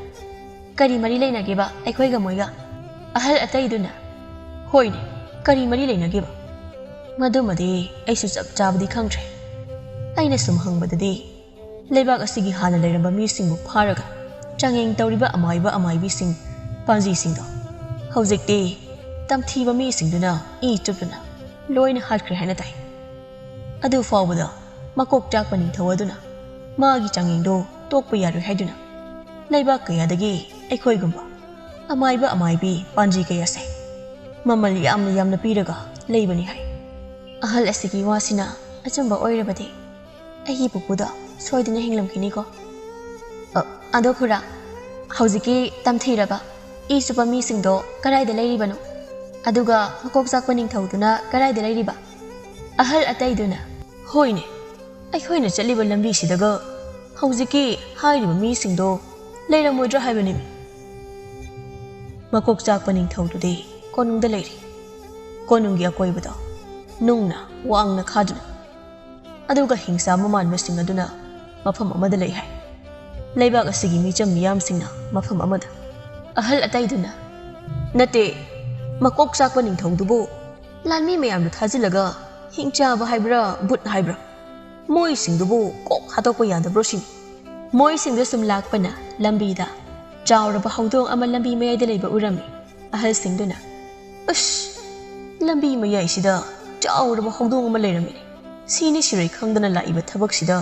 ꯀꯔꯤ ꯃꯔꯤ ꯂꯩꯅꯒꯦꯕ ꯑꯩꯈꯣꯏꯒ ꯃꯣꯏꯒ? ꯑꯍꯜ ꯑꯇꯩꯗꯨꯅ, "ꯍꯣꯏꯅꯦ, ꯀꯔꯤ ꯃꯔꯤ ꯂꯩꯅꯒꯦꯕ? ꯃꯗꯨꯃꯗꯤ ꯑꯩꯁꯨ ꯆꯞ ꯆꯥꯕꯗꯤ ꯈꯪꯗ꯭ꯔꯦ꯫ ꯑꯩꯅ ꯁꯨꯝ ꯍꯪꯕꯗꯗꯤ, ꯂꯩꯕꯥꯛ ꯑꯁꯤꯒꯤ ꯍꯥꯟꯅ ꯂꯩꯔꯝꯕ ꯃꯤꯁꯤꯡꯕꯨ ꯐꯥꯔꯒ ꯆꯥꯡꯌꯦꯡ ꯇꯧꯔꯤꯕ ꯑꯃꯥꯏꯕ ꯑꯃꯥꯏꯕꯤꯁꯤꯡ, ꯄꯥꯟꯖꯤꯁꯤꯡꯗꯣ ꯍꯧꯖꯤꯛꯇꯤ ꯇꯝꯊꯤꯕ ꯃꯤꯁꯤꯡꯗꯨꯅ ꯏ ꯆꯨꯞꯇꯨꯅ ꯂꯣꯏꯅ ꯍꯥꯠꯈ꯭ꯔꯦ ꯍꯥꯏꯅ ꯇꯥꯏ꯫ ꯑꯗꯨ ꯐꯥꯎꯕꯗ ꯃꯀꯣꯛ ꯆꯥꯛꯄ ꯅꯤꯡꯊꯧ ꯑꯗꯨꯅ ꯃꯥꯒꯤ ꯆꯥꯡꯌꯦꯡꯗꯣ ꯇꯣꯛꯄ ꯌꯥꯔꯣꯏ ꯍꯥꯏꯗꯨꯅ ꯂꯩꯕꯥꯛ ꯀꯌꯥꯗꯒꯤ ꯑꯩꯈꯣꯏꯒꯨꯝꯕ ꯑꯃꯥꯏꯕ ꯑꯃꯥꯏꯕꯤ ꯄꯥꯟꯖꯤ ꯀꯌꯥꯁꯦ ꯃꯃꯜ ꯌꯥꯝꯅ ꯌꯥꯝꯅ ꯄꯤꯔꯒ ꯂꯩꯕꯅꯤ ꯍꯥꯏ꯫ ꯑꯍꯜ ꯑꯁꯤꯒꯤ ꯋꯥꯁꯤꯅ ꯑꯆꯨꯝꯕ ꯑꯣꯏꯔꯕꯗꯤ ꯑꯩꯒꯤ ꯄꯨꯄꯨꯗꯣ ꯁꯣꯏꯗꯅ ꯍꯤꯡꯂꯝꯈꯤꯅꯤꯀꯣ꯫ ꯑ, ꯑꯗꯣ ꯈꯨꯔꯥ, ꯍꯧꯖꯤꯛꯀꯤ ꯇꯝꯊꯤꯔꯕ ꯏ ꯆꯨꯞꯄ ꯃꯤꯁꯤꯡꯗꯣ ꯀꯗꯥꯏꯗ ꯂꯩꯔꯤꯕꯅꯣ? ꯑꯗꯨꯒ ꯃꯀꯣꯛ ꯆꯥꯛꯄ ꯅꯤꯡꯊꯧꯗꯨꯅ ꯀꯗꯥꯏꯗ ꯂꯩꯔꯤꯕ? ꯑꯍꯜ ꯑꯇꯩꯗꯨꯅ, "ꯍꯣꯏꯅꯦ, ꯑꯩꯈꯣꯏꯅ ꯆꯠꯂꯤꯕ ꯂꯝꯕꯤꯁꯤꯗꯒ ꯍꯧꯖꯤꯛꯀꯤ ꯍꯥꯏꯔꯤꯕ ꯃꯤꯁꯤꯡꯗꯣ ꯂꯩꯔꯝꯃꯣꯏꯗ꯭ꯔꯥ ꯍꯥꯏꯕꯅꯤꯃꯤ?" ꯃꯀꯣꯛ ꯆꯥꯛꯄ ꯅꯤꯡꯊꯧꯗꯨꯗꯤ ꯀꯣꯅꯨꯡꯗ ꯂꯩꯔꯤ꯫ ꯀꯣꯅꯨꯡꯒꯤ ꯑꯀꯣꯏꯕꯗꯣ ꯅꯨꯡꯅ ꯋꯥꯡꯅ ꯈꯥꯗꯨꯅ, ꯑꯗꯨꯒ ꯍꯤꯡꯁꯥ ꯃꯃꯥꯟꯕꯁꯤꯡ ꯑꯗꯨꯅ ꯃꯐꯝ ꯑꯃꯗ ꯂꯩ ꯍꯥꯏ꯫ ꯂꯩꯕꯥꯛ ꯑꯁꯤꯒꯤ ꯃꯤꯆꯝ ꯃꯤꯌꯥꯝꯁꯤꯡꯅ ꯃꯐꯝ ꯑꯃꯗ꯫ ꯑꯍꯜ ꯑꯇꯩꯗꯨꯅ, "ꯅꯠꯇꯦ, ꯃꯀꯣꯛ ꯆꯥꯛꯄ ꯅꯤꯡꯊꯧꯗꯨꯕꯨ ꯂꯥꯟꯃꯤ ꯃꯌꯥꯝꯗꯨ ꯊꯥꯖꯤꯜꯂꯒ ꯍꯤꯡꯆꯥꯕ ꯍꯥꯏꯕ꯭ꯔꯥ, ꯚꯨꯠ ꯍꯥꯏꯕ꯭ꯔꯥ, ꯃꯣꯏꯁꯤꯡꯗꯨꯕꯨ ꯀꯣꯛ ꯍꯥꯠꯇꯣꯛꯄ ꯌꯥꯗꯕ꯭ꯔꯣ ꯁꯤꯅꯤ?" ꯃꯣꯏꯁꯤꯡꯗꯨ ꯁꯨꯝ ꯂꯥꯛꯄꯅ ꯂꯝꯕꯤꯗ ꯆꯥꯎꯔꯕ ꯍꯧꯗꯣꯡ ꯑꯃ ꯂꯝꯕꯤ ꯃꯌꯥꯏꯗ ꯂꯩꯕ ꯎꯔꯝꯃꯤ꯫ ꯑꯍꯜꯁꯤꯡꯗꯨꯅ, "ꯑꯁ, ꯂꯝꯕꯤ ꯃꯌꯥꯏꯁꯤꯗ ꯆꯥꯎꯔꯕ ꯍꯧꯗꯣꯡ ꯑꯃ ꯂꯩꯔꯝꯃꯤꯅꯦ꯫ ꯁꯤꯅꯤ ꯁꯤꯔꯣꯏ ꯈꯪꯗꯅ ꯂꯥꯛꯏꯕ ꯊꯕꯛꯁꯤꯗ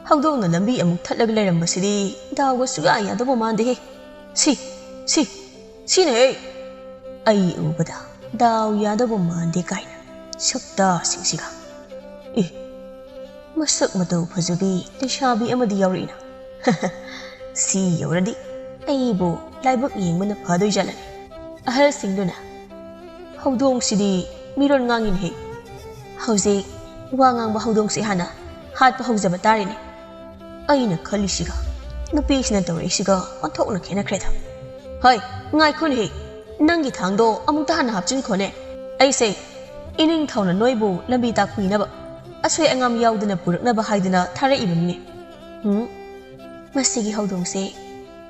ꯍꯧꯗꯣꯡꯅ ꯂꯝꯕꯤ ꯑꯃꯨꯛ ꯊꯠꯂꯒ ꯂꯩꯔꯝꯕꯁꯤꯗꯤ ꯗꯥꯎꯒ ꯁꯨꯛꯌꯥ ꯌꯥꯗꯧꯕ ꯃꯥꯟꯗꯦꯍꯦ꯫ ꯁꯤ, ꯁꯤ, ꯁꯤꯅꯦꯍꯦ꯫ ꯑꯩ ꯎꯕꯗ ꯗꯥꯎ ꯌꯥꯗꯧꯕ ꯃꯥꯟꯗꯦ ꯀꯥꯏꯅ ꯁꯛꯇꯥꯁꯤꯡꯁꯤꯒ꯫ ꯑꯦ, ꯃꯁꯛ ꯃꯇꯧ ꯐꯖꯕꯤ ꯂꯩꯁꯥꯕꯤ ꯑꯃꯗꯤ ꯌꯥꯎꯔꯛꯏꯅ꯫ ꯁꯤ ꯌꯧꯔꯗꯤ ꯑꯩꯕꯨ ꯂꯥꯏꯕꯛ ꯌꯦꯡꯕꯅ ꯐꯗꯣꯏ ꯖꯥꯠꯂꯅꯦ?" ꯑꯍꯜꯁꯤꯡꯗꯨꯅ, "ꯍꯧꯗꯣꯡꯁꯤꯗꯤ ꯃꯤꯔꯣꯟ ꯉꯥꯡꯉꯤꯅꯦꯍꯦ꯫ ꯍꯧꯖꯤꯛ ꯋꯥ ꯉꯥꯡꯕ ꯍꯧꯗꯣꯡꯁꯤ ꯍꯥꯟꯅ ꯍꯥꯠꯄ ꯍꯧꯖꯕ ꯇꯥꯔꯦꯅꯦ꯫ ꯑꯩꯅ ꯈꯜꯂꯤꯁꯤꯒ ꯅꯨꯄꯤꯁꯤꯅ ꯇꯧꯔꯛꯏꯁꯤꯒ ꯑꯣꯟꯊꯣꯛꯅ ꯈꯦꯠꯅꯈ꯭ꯔꯦꯗ꯫ ꯍꯣꯏ, ꯉꯥꯏꯈꯣꯅꯦꯍꯦ, ꯅꯪꯒꯤ ꯊꯥꯡꯗꯣ ꯑꯃꯨꯛꯇ ꯍꯥꯟꯅ ꯍꯥꯞꯆꯤꯟꯈꯣꯅꯦ꯫ ꯑꯩꯁꯦ ꯏꯅꯤꯡꯊꯧꯅ ꯅꯣꯏꯕꯨ ꯂꯝꯕꯤ ꯇꯥꯛꯄꯤꯅꯕ ꯑꯁꯣꯏ ꯑꯉꯥꯝ ꯌꯥꯎꯗꯅ ꯄꯨꯔꯛꯅꯕ ꯍꯥꯏꯗꯨꯅ ꯊꯥꯔꯛꯏꯕꯅꯤꯅꯦ꯫ ꯎꯝ, ꯃꯁꯤꯒꯤ ꯍꯧꯗꯣꯡꯁꯦ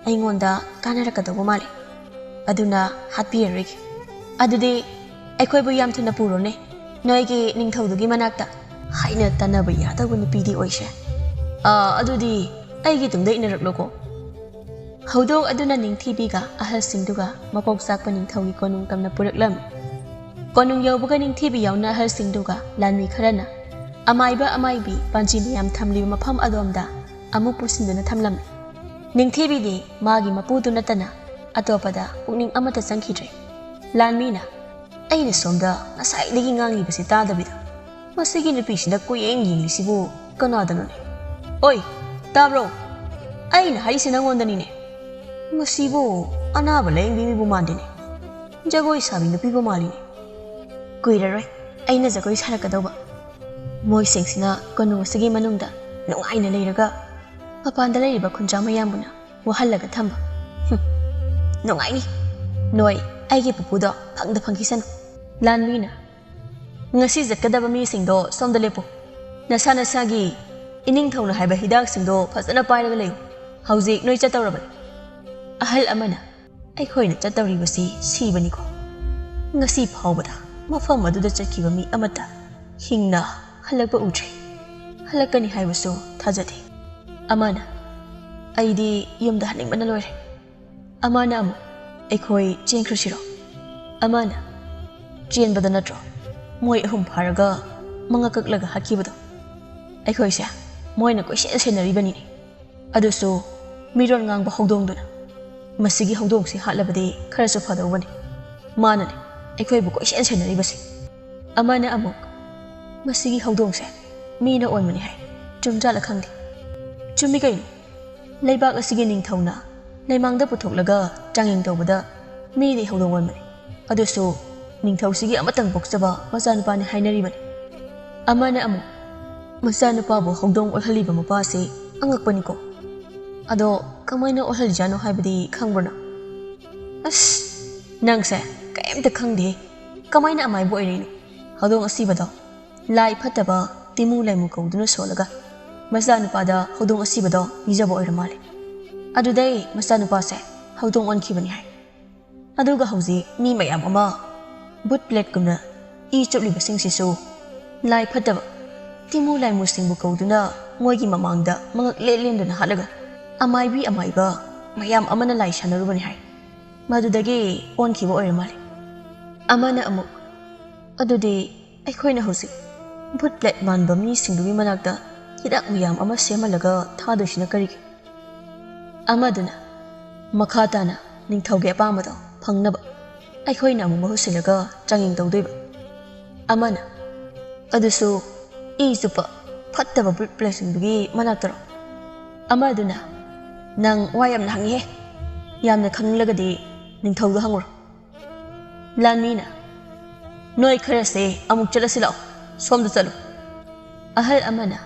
ꯑꯩꯉꯣꯟꯗ ꯀꯥꯟꯅꯔꯛꯀꯗꯧꯕ ꯃꯥꯜꯂꯦ꯫ ꯑꯗꯨꯅ ꯍꯥꯠꯄꯤꯔꯔꯣꯏꯒꯦ꯫ ꯑꯗꯨꯗꯤ ꯑꯩꯈꯣꯏꯕꯨ ꯌꯥꯝ ꯊꯨꯅ ꯄꯨꯔꯣꯅꯦ, ꯅꯣꯏꯒꯤ ꯅꯤꯡꯊꯧꯗꯨꯒꯤ ꯃꯅꯥꯛꯇ꯫ ꯍꯥꯏꯅ ꯇꯥꯟꯅꯕ ꯌꯥꯗꯧꯕ ꯅꯨꯄꯤꯗꯤ ꯑꯣꯏꯁꯦ꯫ ꯑꯥ, ꯑꯗꯨꯗꯤ ꯑꯩꯒꯤ ꯇꯨꯡꯗ ꯏꯟꯅꯔꯛꯂꯣꯀꯣ꯫ ꯍꯧꯗꯣꯡ ꯑꯗꯨꯅ ꯅꯤꯡꯊꯤꯕꯤꯒ ꯑꯍꯜꯁꯤꯡꯗꯨꯒ ꯃꯀꯣꯛ ꯆꯥꯛꯄ ꯅꯤꯡꯊꯧꯒꯤ ꯀꯣꯅꯨꯡ ꯇꯝꯅ ꯄꯨꯔꯛꯂꯝꯃꯤ꯫ ꯀꯣꯅꯨꯡ ꯌꯧꯕꯒ ꯅꯤꯡꯊꯤꯕꯤ ꯌꯥꯎꯅ ꯑꯍꯜꯁꯤꯡꯗꯨꯒ ꯂꯥꯟꯃꯤ ꯈꯔꯅ ꯑꯃꯥꯏꯕ ꯑꯃꯥꯏꯕꯤ ꯄꯥꯟꯖꯤ ꯃꯌꯥꯝ ꯊꯝꯂꯤꯕ ꯃꯐꯝ ꯑꯗꯣꯝꯗ ꯑꯃꯨꯛ ꯄꯨꯁꯤꯟꯗꯨꯅ ꯊꯝꯂꯝꯃꯤ꯫ ꯅꯤꯡꯊꯤꯕꯤꯗꯤ ꯃꯥꯒꯤ ꯃꯄꯨꯗꯨ ꯅꯠꯇꯅ ꯑꯇꯣꯞꯄꯗ ꯄꯨꯛꯅꯤꯡ ꯑꯃꯠꯇ ꯆꯪꯈꯤꯗ꯭ꯔꯦ꯫ ꯂꯥꯟꯃꯤꯅ, "ꯑꯩꯅ ꯁꯣꯝꯗ ꯉꯁꯥꯏꯗꯒꯤ ꯉꯥꯡꯂꯤꯕꯁꯤ ꯇꯥꯗꯕꯤꯗ ꯃꯁꯤꯒꯤ ꯅꯨꯄꯤꯁꯤꯅ ꯀꯣꯏꯌꯦꯡ ꯌꯦꯡꯂꯤꯁꯤꯕꯨ ꯀꯅꯥꯗꯅꯣꯅꯦ? ꯑꯣꯏ, ꯇꯥꯕ꯭ꯔꯣ? ꯑꯩꯅ ꯍꯥꯏꯔꯤꯁꯦ ꯅꯪꯉꯣꯟꯗꯅꯤꯅꯦ꯫ ꯃꯁꯤꯕꯨ ꯑꯅꯥꯕ ꯂꯥꯌꯦꯡꯕꯤ ꯃꯤꯕꯨ ꯃꯥꯟꯗꯦꯅꯦ꯫ ꯖꯒꯣꯏ ꯁꯥꯕꯤ ꯅꯨꯄꯤꯕꯨ ꯃꯥꯜꯂꯤꯅꯦ꯫ ꯀꯨꯏꯔꯔꯣꯏ ꯑꯩꯅ ꯖꯒꯣꯏ ꯁꯥꯔꯛꯀꯗꯧꯕ꯫ ꯃꯣꯏꯁꯤꯡꯁꯤꯅ ꯀꯣꯅꯨꯡ ꯑꯁꯤꯒꯤ ꯃꯅꯨꯡꯗ ꯅꯨꯡꯉꯥꯏꯅ ꯂꯩꯔꯒ ꯃꯄꯥꯟꯗ ꯂꯩꯔꯤꯕ ꯈꯨꯟꯖꯥ ꯃꯌꯥꯝꯕꯨꯅ ꯋꯥꯍꯜꯂꯒ ꯊꯝꯕ꯫ ꯍꯨꯝ, ꯅꯨꯡꯉꯥꯏꯅꯤ꯫ ꯅꯣꯏ ꯑꯩꯒꯤ ꯄꯨꯄꯨꯗꯣ ꯐꯪꯗ ꯐꯪꯈꯤꯁꯅꯨ꯫" ꯂꯥꯟꯃꯤꯅ, "ꯉꯁꯤ ꯆꯠꯀꯗꯕ ꯃꯤꯁꯤꯡꯗꯣ ꯁꯣꯝꯗ ꯂꯦꯞꯄꯨ꯫ ꯅꯁꯥ ꯅꯁꯥꯒꯤ ꯏꯅꯤꯡꯊꯧꯅ ꯍꯥꯏꯕ ꯍꯤꯗꯥꯛꯁꯤꯡꯗꯣ ꯐꯖꯅ ꯄꯥꯏꯔꯒ ꯂꯩꯌꯨ꯫ ꯍꯧꯖꯤꯛ ꯅꯣꯏ ꯆꯠꯇꯧꯔꯕꯅꯤ꯫" ꯑꯍꯜ ꯑꯃꯅ, "ꯑꯩꯈꯣꯏꯅ ꯆꯠꯇꯧꯔꯤꯕꯁꯤ ꯁꯤꯕꯅꯤꯀꯣ꯫ ꯉꯁꯤ ꯐꯥꯎꯕꯗ ꯃꯐꯝ ꯑꯗꯨꯗ ꯆꯠꯈꯤꯕ ꯃꯤ ꯑꯃꯠꯇ ꯍꯤꯡꯅ ꯍꯜꯂꯛꯄ ꯎꯗ꯭ꯔꯤ꯫ ꯍꯜꯂꯛꯀꯅꯤ ꯍꯥꯏꯕꯁꯨ ꯊꯥꯖꯗꯦ꯫" ꯑꯃꯅ, "ꯑꯩꯗꯤ ꯌꯨꯝꯗ ꯍꯟꯅꯤꯡꯕꯅ ꯂꯣꯏꯔꯦ꯫" ꯑꯃꯅ ꯑꯃꯨꯛ, "ꯑꯩꯈꯣꯏ ꯆꯦꯟꯈ꯭ꯔꯁꯤꯔꯣ?" ꯑꯃꯅ, "ꯆꯦꯟꯕꯗ ꯅꯠꯇ꯭ꯔꯣ ꯃꯣꯏ ꯑꯍꯨꯝ ꯐꯥꯔꯒ ꯃꯉꯛ ꯀꯛꯂꯒ ꯍꯥꯠꯈꯤꯕꯗꯣ? ꯑꯩꯈꯣꯏꯁꯦ ꯃꯣꯏꯅ ꯀꯣꯏꯁꯦꯟ ꯁꯦꯟꯅꯔꯤꯕꯅꯤꯅꯦ꯫ ꯑꯗꯨꯁꯨ ꯃꯤꯔꯣꯟ ꯉꯥꯡꯕ ꯍꯧꯗꯣꯡꯗꯨꯅ꯫ ꯃꯁꯤꯒꯤ ꯍꯧꯗꯣꯡꯁꯤ ꯍꯥꯠꯂꯕꯗꯤ ꯈꯔꯁꯨ ꯐꯗꯧꯕꯅꯤ꯫ ꯃꯥꯅꯅꯦ ꯑꯩꯈꯣꯏꯕꯨ ꯀꯣꯏꯁꯦꯟ ꯁꯦꯟꯅꯔꯤꯕꯁꯦ꯫" ꯑꯃꯅ ꯑꯃꯨꯛ, "ꯃꯁꯤꯒꯤ ꯍꯧꯗꯣꯡꯁꯦ ꯃꯤꯅ ꯑꯣꯟꯕꯅꯤ ꯍꯥꯏ꯫ ꯆꯨꯝꯖꯥꯠꯂ ꯈꯪꯗꯦ꯫" ꯆꯨꯝꯃꯤ ꯀꯩꯅꯣ꯫ ꯂꯩꯕꯥꯛ ꯑꯁꯤꯒꯤ ꯅꯤꯡꯊꯧꯅ ꯂꯩꯃꯥꯡꯗ ꯄꯨꯊꯣꯛꯂꯒ ꯆꯥꯡꯌꯦꯡ ꯇꯧꯕꯗ ꯃꯤꯗꯤ ꯍꯧꯗꯣꯡ ꯑꯣꯟꯕꯅꯤ꯫ ꯑꯗꯨꯁꯨ ꯅꯤꯡꯊꯧꯁꯤꯒꯤ ꯑꯃꯇꯪ ꯄꯣꯛꯆꯕ ꯃꯆꯥꯅꯨꯄꯥꯅꯤ ꯍꯥꯏꯅꯔꯤꯕꯅꯤ꯫ ꯑꯃꯅ ꯑꯃꯨꯛ, "ꯃꯆꯥꯅꯨꯄꯥꯕꯨ ꯍꯧꯗꯣꯡ ꯑꯣꯜꯍꯜꯂꯤꯕ ꯃꯄꯥꯁꯤ ꯑꯉꯛꯄꯅꯤꯀꯣ꯫ ꯑꯗꯣ ꯀꯃꯥꯏꯅ ꯑꯣꯜꯍꯜꯂꯤꯖꯥꯠꯅꯣ ꯍꯥꯏꯕꯗꯤ ꯈꯪꯕ꯭ꯔꯣ ꯅꯪ?" "ꯑꯁ, ꯅꯪꯁꯦ ꯀꯔꯤꯝꯇ ꯈꯪꯗꯦ꯫ ꯀꯃꯥꯏꯅ ꯑꯃꯥꯏꯕ ꯑꯣꯏꯔꯛꯏꯅꯣ? ꯍꯧꯗꯣꯡ ꯑꯁꯤꯕꯗꯣ ꯂꯥꯏ ꯐꯠꯇꯕ, ꯇꯤꯃꯨ ꯂꯥꯏꯃꯨ ꯀꯧꯗꯨꯅ ꯁꯣꯜꯂꯒ ꯃꯆꯥꯅꯨꯄꯥꯗ ꯍꯧꯗꯣꯡ ꯑꯁꯤꯕꯗꯣ ꯄꯤꯖꯕ ꯑꯣꯏꯔ ꯃꯥꯜꯂꯦ꯫ ꯑꯗꯨꯗꯩ ꯃꯆꯥꯅꯨꯄꯥꯁꯦ ꯍꯧꯗꯣꯡ ꯑꯣꯟꯈꯤꯕꯅꯤ ꯍꯥꯏ꯫ ꯑꯗꯨꯒ ꯍꯧꯖꯤꯛ ꯃꯤ ꯃꯌꯥꯝ ꯑꯃ ꯕꯨꯠ ꯄ꯭ꯂꯦꯠꯀꯨꯝꯅ ꯏ ꯆꯨꯞꯂꯤꯕꯁꯤꯡꯁꯤꯁꯨ ꯂꯥꯏ ꯐꯠꯇꯕ ꯇꯤꯃꯨ ꯂꯥꯏꯃꯨꯁꯤꯡꯕꯨ ꯀꯧꯗꯨꯅ ꯃꯣꯏꯒꯤ ꯃꯃꯥꯡꯗ ꯃꯉꯛ ꯂꯦꯟ ꯂꯦꯟꯗꯨꯅ ꯍꯥꯠꯂꯒ ꯑꯃꯥꯏꯕꯤ ꯑꯃꯥꯏꯕ ꯃꯌꯥꯝ ꯑꯃꯅ ꯂꯥꯏ ꯁꯥꯟꯅꯔꯨꯕꯅꯤ ꯍꯥꯏ꯫ ꯃꯗꯨꯗꯒꯤ ꯑꯣꯟꯈꯤꯕ ꯑꯣꯏꯔ ꯃꯥꯜꯂꯦ꯫ ꯑꯃꯅ ꯑꯃꯨꯛ, "ꯑꯗꯨꯗꯤ ꯑꯩꯈꯣꯏꯅ ꯍꯧꯖꯤꯛ ꯕꯨꯠ ꯄ꯭ꯂꯦꯠ ꯃꯥꯟꯕ ꯃꯤꯁꯤꯡꯗꯨꯒꯤ ꯃꯅꯥꯛꯇ ꯍꯤꯗꯥꯛ ꯃꯌꯥꯝ ꯑꯃ ꯁꯦꯝꯍꯜꯂꯒ ꯊꯥꯗꯣꯏꯁꯤꯅ ꯀꯔꯤꯒꯤ?" ꯑꯃꯗꯨꯅ, "ꯃꯈꯥ ꯇꯥꯅ ꯅꯤꯡꯊꯧꯒꯤ ꯑꯄꯥꯝꯕꯗꯣ ꯐꯪꯅꯕ ꯑꯩꯈꯣꯏꯅ ꯑꯃꯨꯛ ꯃꯍꯨꯠ ꯁꯤꯜꯂꯒ ꯆꯥꯡꯌꯦꯡ ꯇꯧꯗꯣꯏꯕ"꯫ ꯑꯃꯅ, "ꯑꯗꯨꯁꯨ ꯏ ꯆꯨꯞꯄ ꯐꯠꯇꯕ ꯕꯨꯠ ꯄ꯭ꯂꯦꯠꯁꯤꯡꯗꯨꯒꯤ ꯃꯅꯥꯛꯇꯔꯣ?" ꯑꯃꯗꯨꯅ, "ꯅꯪ ꯋꯥ ꯌꯥꯝꯅ ꯍꯪꯉꯤꯍꯦ꯫ ꯌꯥꯝꯅ ꯈꯪꯅꯤꯡꯂꯒꯗꯤ ꯅꯤꯡꯊꯧꯗ ꯍꯪꯉꯨꯔꯣ"꯫ ꯂꯥꯟꯃꯤꯅ, "ꯅꯣꯏ ꯈꯔꯁꯦ ꯑꯃꯨꯛ ꯆꯠꯂꯁꯤ ꯂꯥꯛꯑꯣ, ꯁꯣꯝꯗ ꯆꯠꯂꯨ"꯫ ꯑꯍꯜ ꯑꯃꯅ,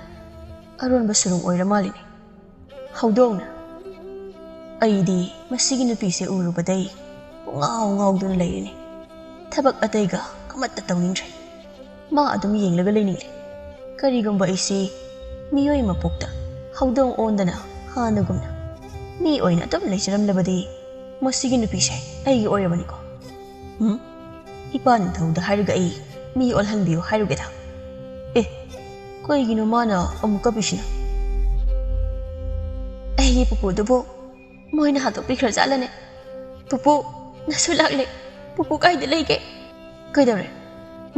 ꯑꯔꯣꯟꯕ ꯁꯨꯔꯨꯡ ꯑꯣꯏꯔ ꯃꯥꯜꯂꯤꯅꯦ꯫ ꯍꯧꯗꯣꯡꯅ, "ꯑꯩꯗꯤ ꯃꯁꯤꯒꯤ ꯅꯨꯄꯤꯁꯦ ꯎꯔꯨꯕꯗꯩ ꯄꯨꯡꯉꯥꯎ ꯉꯥꯎꯗꯨꯅ ꯂꯩꯔꯤꯅꯤ꯫ ꯊꯕꯛ ꯑꯇꯩꯒ ꯑꯃꯠꯇ ꯇꯧꯅꯤꯡꯗ꯭ꯔꯦ꯫ ꯃꯥ ꯑꯗꯨꯝ ꯌꯦꯡꯂꯒ ꯂꯩꯅꯤꯡꯂꯦ꯫ ꯀꯔꯤꯒꯨꯝꯕ ꯑꯩꯁꯤ ꯃꯤꯑꯣꯏ ꯃꯄꯣꯛꯇ ꯍꯧꯗꯣꯡ ꯑꯣꯟꯗꯅ ꯍꯥꯟꯅꯒꯨꯝꯅ ꯃꯤ ꯑꯣꯏꯅ ꯑꯗꯨꯝ ꯂꯩꯖꯔꯝꯂꯕꯗꯤ ꯃꯁꯤꯒꯤ ꯅꯨꯄꯤꯁꯦ ꯑꯩꯒꯤ ꯑꯣꯏꯔꯕꯅꯤꯀꯣ꯫ ꯎꯝ? ꯏꯄꯥ ꯅꯤꯡꯊꯧꯗ ꯍꯥꯏꯔꯒ ꯑꯩ ꯃꯤ ꯑꯣꯜꯍꯟꯕꯤꯌꯨ ꯍꯥꯏꯔꯨꯒꯦꯗ꯫ ꯑꯦ, ꯀꯩꯒꯤꯅꯣ ꯃꯥꯅ ꯑꯃꯨꯛ ꯀꯞꯄꯤꯁꯤꯅ? ꯑꯩꯒꯤ ꯄꯨꯄꯨꯗꯨꯕꯨ ꯃꯣꯏꯅ ꯍꯥꯠꯇꯣꯛꯄꯤꯈ꯭ꯔꯖꯥꯠꯂꯅꯦ? ꯄꯨꯄꯨ, ꯅꯁꯨ ꯂꯥꯛꯂꯦ꯫ ꯄꯨꯄꯨ ꯀꯥꯏꯗ ꯂꯩꯒꯦ?" "ꯀꯩꯗꯧꯔꯦ?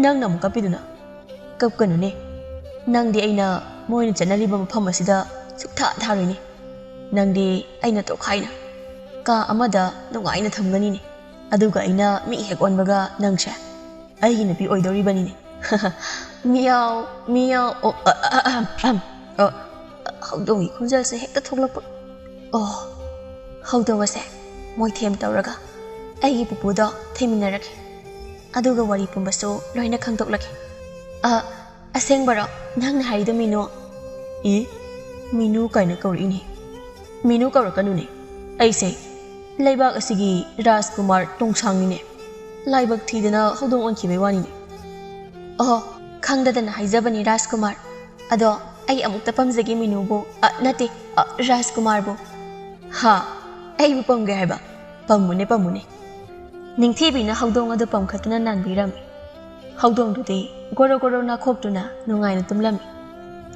ꯅꯪꯅ ꯑꯃꯨꯛ ꯀꯞꯄꯤꯗꯨꯅ?" "ꯀꯞꯀꯅꯨꯅꯦ꯫ ꯅꯪꯗꯤ ꯑꯩꯅ ꯃꯣꯏꯅ ꯆꯠꯅꯔꯤꯕ ꯃꯐꯝ ꯑꯁꯤꯗ ꯁꯨꯛꯊꯥ ꯊꯥꯔꯣꯏꯅꯦ꯫ ꯅꯪꯗꯤ ꯑꯩꯅ ꯇꯣꯈꯥꯏꯅ ꯀꯥ ꯑꯃꯗ ꯅꯨꯡꯉꯥꯏꯅ ꯊꯝꯒꯅꯤꯅꯦ꯫ ꯑꯗꯨꯒ ꯑꯩꯅ ꯃꯤ ꯍꯦꯛ ꯑꯣꯟꯕꯒ ꯅꯪꯁꯦ ꯑꯩꯒꯤ ꯅꯨꯄꯤ ꯑꯣꯏꯗꯧꯔꯤꯕꯅꯤꯅꯦ"꯫ ꯃꯤꯌꯥꯎ, ꯃꯤꯌꯥꯎ, ꯑꯣ, ꯑ, ꯑ, ꯑ, ꯑ, ꯑ, ꯑ, ꯍꯧꯗꯣꯡꯒꯤ ꯈꯣꯟꯖꯦꯜꯁꯦ ꯍꯦꯛꯇ ꯊꯣꯛꯂꯛꯄ꯫ ꯑꯣ, ꯍꯧꯗꯣꯡ ꯑꯁꯦ ꯃꯣꯏꯊꯦꯝ ꯇꯧꯔꯒ ꯑꯩꯒꯤ ꯄꯨꯄꯨꯗꯣ ꯊꯦꯝꯃꯤꯟꯅꯔꯒꯦ꯫ ꯑꯗꯨꯒ ꯋꯥꯔꯤ ꯄꯨꯝꯕꯁꯨ ꯂꯣꯏꯅ ꯈꯪꯗꯣꯛꯂꯒꯦ꯫ ꯑ, ꯑꯁꯦꯡꯕꯔꯣ ꯅꯪꯅ ꯍꯥꯏꯔꯤꯗꯣ, ꯃꯤꯅꯨ? ꯏ, ꯃꯤꯅꯨ ꯀꯥꯏꯅ ꯀꯧꯔꯛꯏꯅꯦ꯫ ꯃꯤꯅꯨ ꯀꯧꯔꯛꯀꯅꯨꯅꯦ꯫ ꯑꯩꯁꯦ ꯂꯩꯕꯥꯛ ꯑꯁꯤꯒꯤ ꯔꯥꯖꯀꯨꯃꯥꯔ ꯇꯣꯡꯁꯥꯡꯅꯤꯅꯦ꯫ ꯂꯥꯏꯕꯛ ꯊꯤꯗꯅ ꯍꯧꯗꯣꯡ ꯑꯣꯟꯈꯤꯕꯩ ꯋꯥꯅꯤꯅꯦ꯫ ꯑꯣꯍꯣ, ꯈꯪꯗꯗꯅ ꯍꯥꯏꯖꯕꯅꯤ ꯔꯥꯖꯀꯨꯃꯥꯔ꯫ ꯑꯗꯣ ꯑꯩ ꯑꯃꯨꯛꯇ ꯄꯝꯖꯒꯦ ꯃꯤꯅꯨꯕꯨ, ꯑ, ꯅꯠꯇꯦ, ꯑ, ꯔꯥꯖꯀꯨꯃꯥꯔꯕꯨ꯫ ꯍꯥ? ꯑꯩꯕꯨ ꯄꯝꯒꯦ ꯍꯥꯏꯕ? ꯄꯝꯃꯨꯅꯦ, ꯄꯝꯃꯨꯅꯦ꯫ ꯅꯤꯡꯊꯤꯕꯤꯅ ꯍꯧꯗꯣꯡ ꯑꯗꯨ ꯄꯝꯈꯠꯇꯨꯅ ꯅꯥꯟꯕꯤꯔꯝꯃꯤ꯫ ꯍꯧꯗꯣꯡꯗꯨꯗꯤ ꯒꯣꯔꯣ ꯒꯣꯔꯣ ꯅꯥꯈꯣꯛꯇꯨꯅ ꯅꯨꯡꯉꯥꯏꯅ ꯇꯨꯝꯂꯝꯃꯤ꯫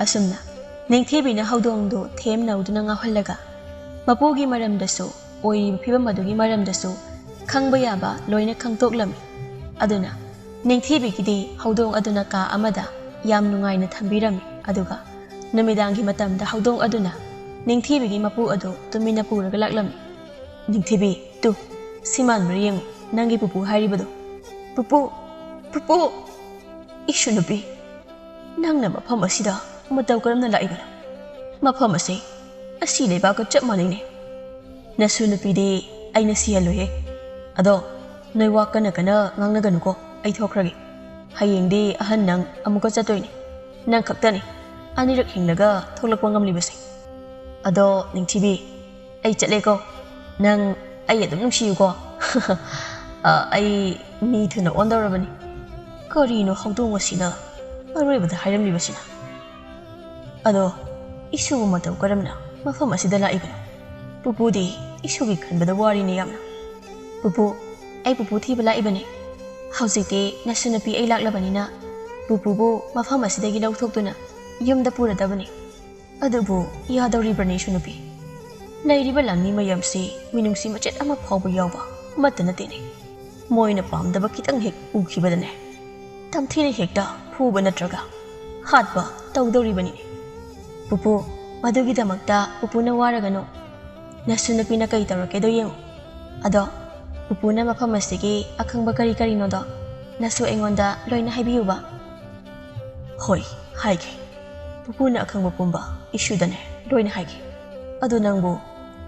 ꯑꯁꯨꯝꯅ ꯅꯤꯡꯊꯤꯕꯤꯅ ꯍꯧꯗꯣꯡꯗꯨ ꯊꯦꯝ ꯅꯧꯗꯨꯅ ꯉꯥꯎꯍꯜꯂꯒ ꯃꯄꯨꯒꯤ ꯃꯔꯝꯗꯁꯨ, ꯑꯣꯏꯔꯤꯕ ꯐꯤꯕꯝ ꯑꯗꯨꯒꯤ ꯃꯔꯝꯗꯁꯨ ꯈꯪꯕ ꯌꯥꯕ ꯂꯣꯏꯅ ꯈꯪꯗꯣꯛꯂꯝꯃꯤ꯫ ꯑꯗꯨꯅ ꯅꯤꯡꯊꯤꯕꯤꯒꯤꯗꯤ ꯍꯧꯗꯣꯡ ꯑꯗꯨꯅ ꯀꯥ ꯑꯃꯗ ꯌꯥꯝ ꯅꯨꯡꯉꯥꯏꯅ ꯊꯝꯕꯤꯔꯝꯃꯤ꯫ ꯑꯗꯨꯒ ꯅꯨꯃꯤꯗꯥꯡꯒꯤ ꯃꯇꯝꯗ ꯍꯧꯗꯣꯡ ꯑꯗꯨꯅ ꯅꯤꯡꯊꯤꯕꯤꯒꯤ ꯃꯄꯨ ꯑꯗꯨ ꯇꯨꯃꯤꯟꯅ ꯄꯨꯔꯒ ꯂꯥꯛꯂꯝꯃꯤ꯫ "ꯅꯤꯡꯊꯤꯕꯤ, ꯇꯨ, ꯁꯤ ꯃꯥꯟꯕ꯭ꯔꯥ ꯌꯦꯡꯉꯨ, ꯅꯪꯒꯤ ꯄꯨꯄꯨ ꯍꯥꯏꯔꯤꯕꯗꯣ꯫ ꯄꯨꯄꯨ, ꯄꯨꯄꯨ!" "ꯏꯁꯨ ꯅꯨꯄꯤ, ꯅꯪꯅ ꯃꯐꯝ ꯑꯁꯤꯗ ꯃꯇꯧ ꯀꯔꯝꯅ ꯂꯥꯛꯏꯕꯅꯣ? ꯃꯐꯝ ꯑꯁꯤ ꯑꯁꯤ ꯂꯩꯕꯥꯛꯀ ꯆꯞ ꯃꯥꯟꯅꯩꯅꯦ꯫ ꯅꯁꯨ ꯅꯨꯄꯤꯗꯤ ꯑꯩꯅ ꯁꯤꯍꯜꯂꯣꯏꯍꯦ꯫ ꯑꯗꯣ ꯅꯣꯏ ꯋꯥ ꯀꯟꯅ ꯀꯟꯅ ꯉꯥꯡꯅꯒꯅꯨꯀꯣ, ꯑꯩ ꯊꯣꯛꯈ꯭ꯔꯒꯦ꯫ ꯍꯌꯦꯡꯗꯤ ꯑꯍꯟ ꯅꯪ ꯑꯃꯨꯛꯀ ꯆꯠꯇꯣꯏꯅꯦ꯫ ꯅꯪ ꯈꯛꯇꯅꯤ ꯑꯅꯤꯔꯛ ꯍꯤꯡꯂꯒ ꯊꯣꯛꯂꯛꯄ ꯉꯝꯂꯤꯕꯁꯦ꯫ ꯑꯗꯣ ꯅꯤꯡꯊꯤꯕꯤ, ꯑꯩ ꯆꯠꯂꯦꯀꯣ꯫ ꯅꯪ ꯑꯩ ꯑꯗꯨꯝ ꯅꯨꯡꯁꯤꯌꯨꯀꯣ꯫" "ꯑ, ꯑꯩ ꯃꯤ ꯊꯨꯅ ꯑꯣꯟꯗꯧꯔꯕꯅꯤ꯫" ꯀꯔꯤꯅꯣ ꯍꯧꯗꯣꯡ ꯑꯁꯤꯅ ꯑꯔꯣꯏꯕꯗ ꯍꯥꯏꯔꯝꯂꯤꯕꯁꯤꯅ? "ꯑꯗꯣ ꯏꯁꯨꯕꯨ ꯃꯇꯧ ꯀꯔꯝꯅ ꯃꯐꯝ ꯑꯁꯤꯗ ꯂꯥꯛꯏꯕꯅꯣ? ꯄꯨꯄꯨꯗꯤ ꯏꯁꯨꯒꯤ ꯈꯟꯕꯗ ꯋꯥꯔꯤꯅꯦ ꯌꯥꯝꯅ꯫" "ꯄꯨꯄꯨ, ꯑꯩ ꯄꯨꯄꯨ ꯊꯤꯕ ꯂꯥꯛꯏꯕꯅꯦ꯫ ꯍꯧꯖꯤꯛꯇꯤ ꯅꯁꯨ ꯅꯨꯄꯤ ꯑꯩ ꯂꯥꯛꯂꯕꯅꯤꯅ ꯄꯨꯄꯨꯕꯨ ꯃꯐꯝ ꯑꯁꯤꯗꯒꯤ ꯂꯧꯊꯣꯛꯇꯨꯅ ꯌꯨꯝꯗ ꯄꯨꯔꯗꯕꯅꯤ꯫" "ꯑꯗꯨꯕꯨ ꯌꯥꯗꯧꯔꯤꯕ꯭ꯔꯅꯦ, ꯏꯁꯨ ꯅꯨꯄꯤ? ꯂꯩꯔꯤꯕ ꯂꯥꯟꯃꯤ ꯃꯌꯥꯝꯁꯤ ꯃꯤꯅꯨꯡꯁꯤ ꯃꯆꯦꯠ ꯑꯃ ꯐꯥꯎꯕ ꯌꯥꯎꯕ ꯑꯃꯠꯇ ꯅꯠꯇꯦꯅꯦ꯫ ꯃꯣꯏꯅ ꯄꯥꯝꯗꯕ ꯈꯤꯇꯪ ꯍꯦꯛ ꯎꯈꯤꯕꯗꯅꯦ, ꯇꯝꯊꯤꯅ ꯍꯦꯛꯇ ꯐꯨꯕ ꯅꯠꯇ꯭ꯔꯒ ꯍꯥꯠꯄ ꯇꯧꯗꯧꯔꯤꯕꯅꯤꯅꯦ꯫" "ꯄꯨꯄꯨ, ꯃꯗꯨꯒꯤꯗꯃꯛꯇ ꯄꯨꯄꯨꯅ ꯋꯥꯔꯒꯅꯨ꯫ ꯅꯁꯨ ꯅꯨꯄꯤꯅ ꯀꯔꯤ ꯇꯧꯔꯛꯀꯦꯗꯣ ꯌꯦꯡꯉꯨ꯫ ꯑꯗꯣ ꯄꯨꯄꯨꯅ ꯃꯐꯝ ꯑꯁꯤꯒꯤ ꯑꯈꯪꯕ ꯀꯔꯤ ꯀꯔꯤꯅꯣꯗꯣ ꯅꯁꯨ ꯑꯩꯉꯣꯟꯗ ꯂꯣꯏꯅ ꯍꯥꯏꯕꯤꯌꯨꯕ꯫" "ꯍꯣꯏ, ꯍꯥꯏꯒꯦ꯫ ꯄꯨꯄꯨꯅ ꯑꯈꯪꯕ ꯄꯨꯝꯕ ꯏꯁꯨꯗꯅꯦ ꯂꯣꯏꯅ ꯍꯥꯏꯒꯦ꯫ ꯑꯗꯣ ꯅꯪꯕꯨ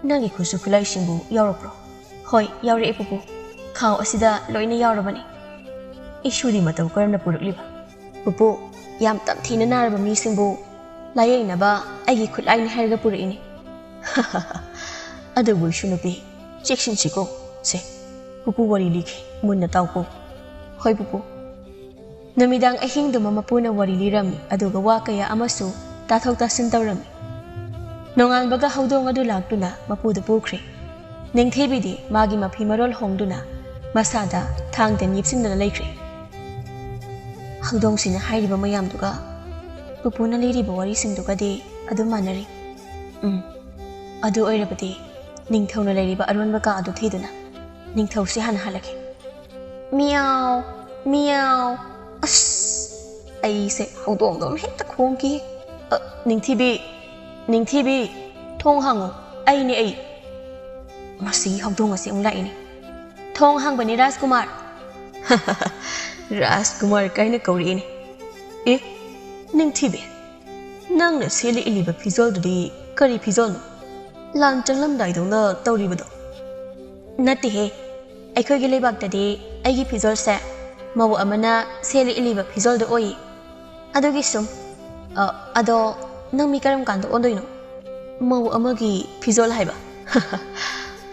ꯅꯪꯒꯤ ꯈꯨꯠꯁꯨ ꯈꯨꯠꯂꯥꯏꯁꯤꯡꯕꯨ ꯌꯥꯎꯔꯛꯄ꯭ꯔꯣ?" "ꯍꯣꯏ, ꯌꯥꯎꯔꯛꯑꯦ ꯄꯨꯄꯨ꯫ ꯈꯥꯎ ꯑꯁꯤꯗ ꯂꯣꯏꯅ ꯌꯥꯎꯔꯕꯅꯤ꯫" "ꯏꯁꯨꯗꯤ ꯃꯇꯧ ꯀꯔꯝꯅ ꯄꯨꯔꯛꯂꯤꯕ?" "ꯄꯨꯄꯨ, ꯌꯥꯝ ꯇꯝꯊꯤꯅ ꯅꯥꯔꯕ ꯃꯤꯁꯤꯡꯕꯨ ꯂꯥꯌꯦꯡꯅꯕ ꯑꯩꯒꯤ ꯈꯨꯠꯂꯥꯏꯅꯤ ꯍꯥꯏꯔꯒ ꯄꯨꯔꯛꯏꯅꯤ꯫" "ꯑꯗꯨꯕꯨ ꯏꯁꯨ ꯅꯨꯄꯤ, ꯆꯦꯛꯁꯤꯟꯁꯤꯀꯣ꯫ ꯁꯦ, ꯄꯨꯄꯨ ꯋꯥꯔꯤ ꯂꯤꯒꯦ, ꯃꯨꯟꯅ ꯇꯥꯎꯀꯣ꯫" "ꯍꯣꯏ ꯄꯨꯄꯨ꯫" ꯅꯨꯃꯤꯗꯥꯡ ꯑꯍꯤꯡꯗꯨꯃ ꯃꯄꯨꯅ ꯋꯥꯔꯤ ꯂꯤꯔꯝꯃꯤ, ꯑꯗꯨꯒ ꯋꯥ ꯀꯌꯥ ꯑꯃꯁꯨ ꯇꯥꯊꯣꯛ ꯇꯥꯁꯤꯟ ꯇꯧꯔꯝꯃꯤ꯫ ꯅꯣꯡꯉꯥꯟꯕꯒ ꯍꯧꯗꯣꯡ ꯑꯗꯨ ꯂꯥꯛꯇꯨꯅ ꯃꯄꯨꯗꯨ ꯄꯨꯈ꯭ꯔꯦ꯫ ꯅꯤꯡꯊꯤꯕꯤꯗꯤ ꯃꯥꯒꯤ ꯃꯐꯤ ꯃꯔꯣꯜ ꯍꯣꯡꯗꯨꯅ ꯃꯁꯥꯗ ꯊꯥꯡꯗ ꯌꯦꯞꯁꯤꯟꯗꯨꯅ ꯂꯩꯈ꯭ꯔꯦ꯫ ꯍꯧꯗꯣꯡꯁꯤꯅ ꯍꯥꯏꯔꯤꯕ ꯃꯌꯥꯝꯗꯨꯒ ꯄꯨꯄꯨꯅ ꯂꯤꯔꯤꯕ ꯋꯥꯔꯤꯁꯤꯡꯗꯨꯒꯗꯤ ꯑꯗꯨꯝ ꯃꯥꯟꯅꯔꯤ꯫ ꯎꯝ, ꯑꯗꯨ ꯑꯣꯏꯔꯕꯗꯤ ꯅꯤꯡꯊꯧꯅ ꯂꯩꯔꯤꯕ ꯑꯔꯣꯟꯕ ꯀꯥ ꯑꯗꯨ ꯊꯤꯗꯨꯅ ꯅꯤꯡꯊꯧꯁꯤ ꯍꯥꯟꯅ ꯍꯜꯂꯛꯀꯦ꯫ ꯃꯤꯌꯥꯎ, ꯃꯤꯌꯥꯎ꯫ ꯑꯁ, ꯑꯩꯁꯦ ꯍꯧꯗꯣꯡꯗꯧꯅ ꯍꯦꯛꯇ ꯈꯣꯡꯈꯤ꯫ ꯑ, ꯅꯤꯡꯊꯤꯕꯤ, ꯅꯤꯡꯊꯤꯕꯤ, ꯊꯣꯡ ꯍꯥꯡꯉꯣ, ꯑꯩꯅꯦ ꯑꯩ꯫ ꯃꯁꯤꯒꯤ ꯍꯧꯗꯣꯡ ꯑꯁꯤ ꯑꯃꯨꯛ ꯂꯥꯛꯏꯅꯦ꯫ ꯊꯣꯡ ꯍꯥꯡꯕꯅꯤ ꯔꯥꯖꯀꯨꯃꯥꯔ꯫ ꯔꯥꯖꯀꯨꯃꯥꯔ ꯀꯥꯏꯅ ꯀꯧꯔꯛꯏꯅꯦ꯫ ꯑꯦ, ꯅꯤꯡꯊꯤꯕꯤ, ꯅꯪꯅ ꯁꯦꯠꯂꯤ ꯏꯜꯂꯤꯕ ꯐꯤꯖꯣꯜꯗꯨꯗꯤ ꯀꯔꯤ ꯐꯤꯖꯣꯜꯅꯣ? ꯂꯥꯟ ꯆꯪꯂꯝꯗꯥꯏꯗꯧꯅ ꯇꯧꯔꯤꯕꯗꯣ꯫ ꯅꯠꯇꯦꯍꯦ, ꯑꯩꯈꯣꯏꯒꯤ ꯂꯩꯕꯥꯛꯇꯗꯤ ꯑꯩꯒꯤ ꯐꯤꯖꯣꯜꯁꯦ ꯃꯧ ꯑꯃꯅ ꯁꯦꯠꯂꯤ ꯏꯜꯂꯤꯕ ꯐꯤꯖꯣꯜꯗꯣ ꯑꯣꯏꯌꯦ꯫ ꯑꯗꯨꯒꯤ ꯁꯨꯝ꯫ ꯑ, ꯑꯗꯣ ꯅꯪ ꯃꯤ ꯀꯔꯝ ꯀꯥꯟꯗ ꯑꯣꯟꯗꯣꯏꯅꯣ? ꯃꯧ ꯑꯃꯒꯤ ꯐꯤꯖꯣꯜ ꯍꯥꯏꯕ?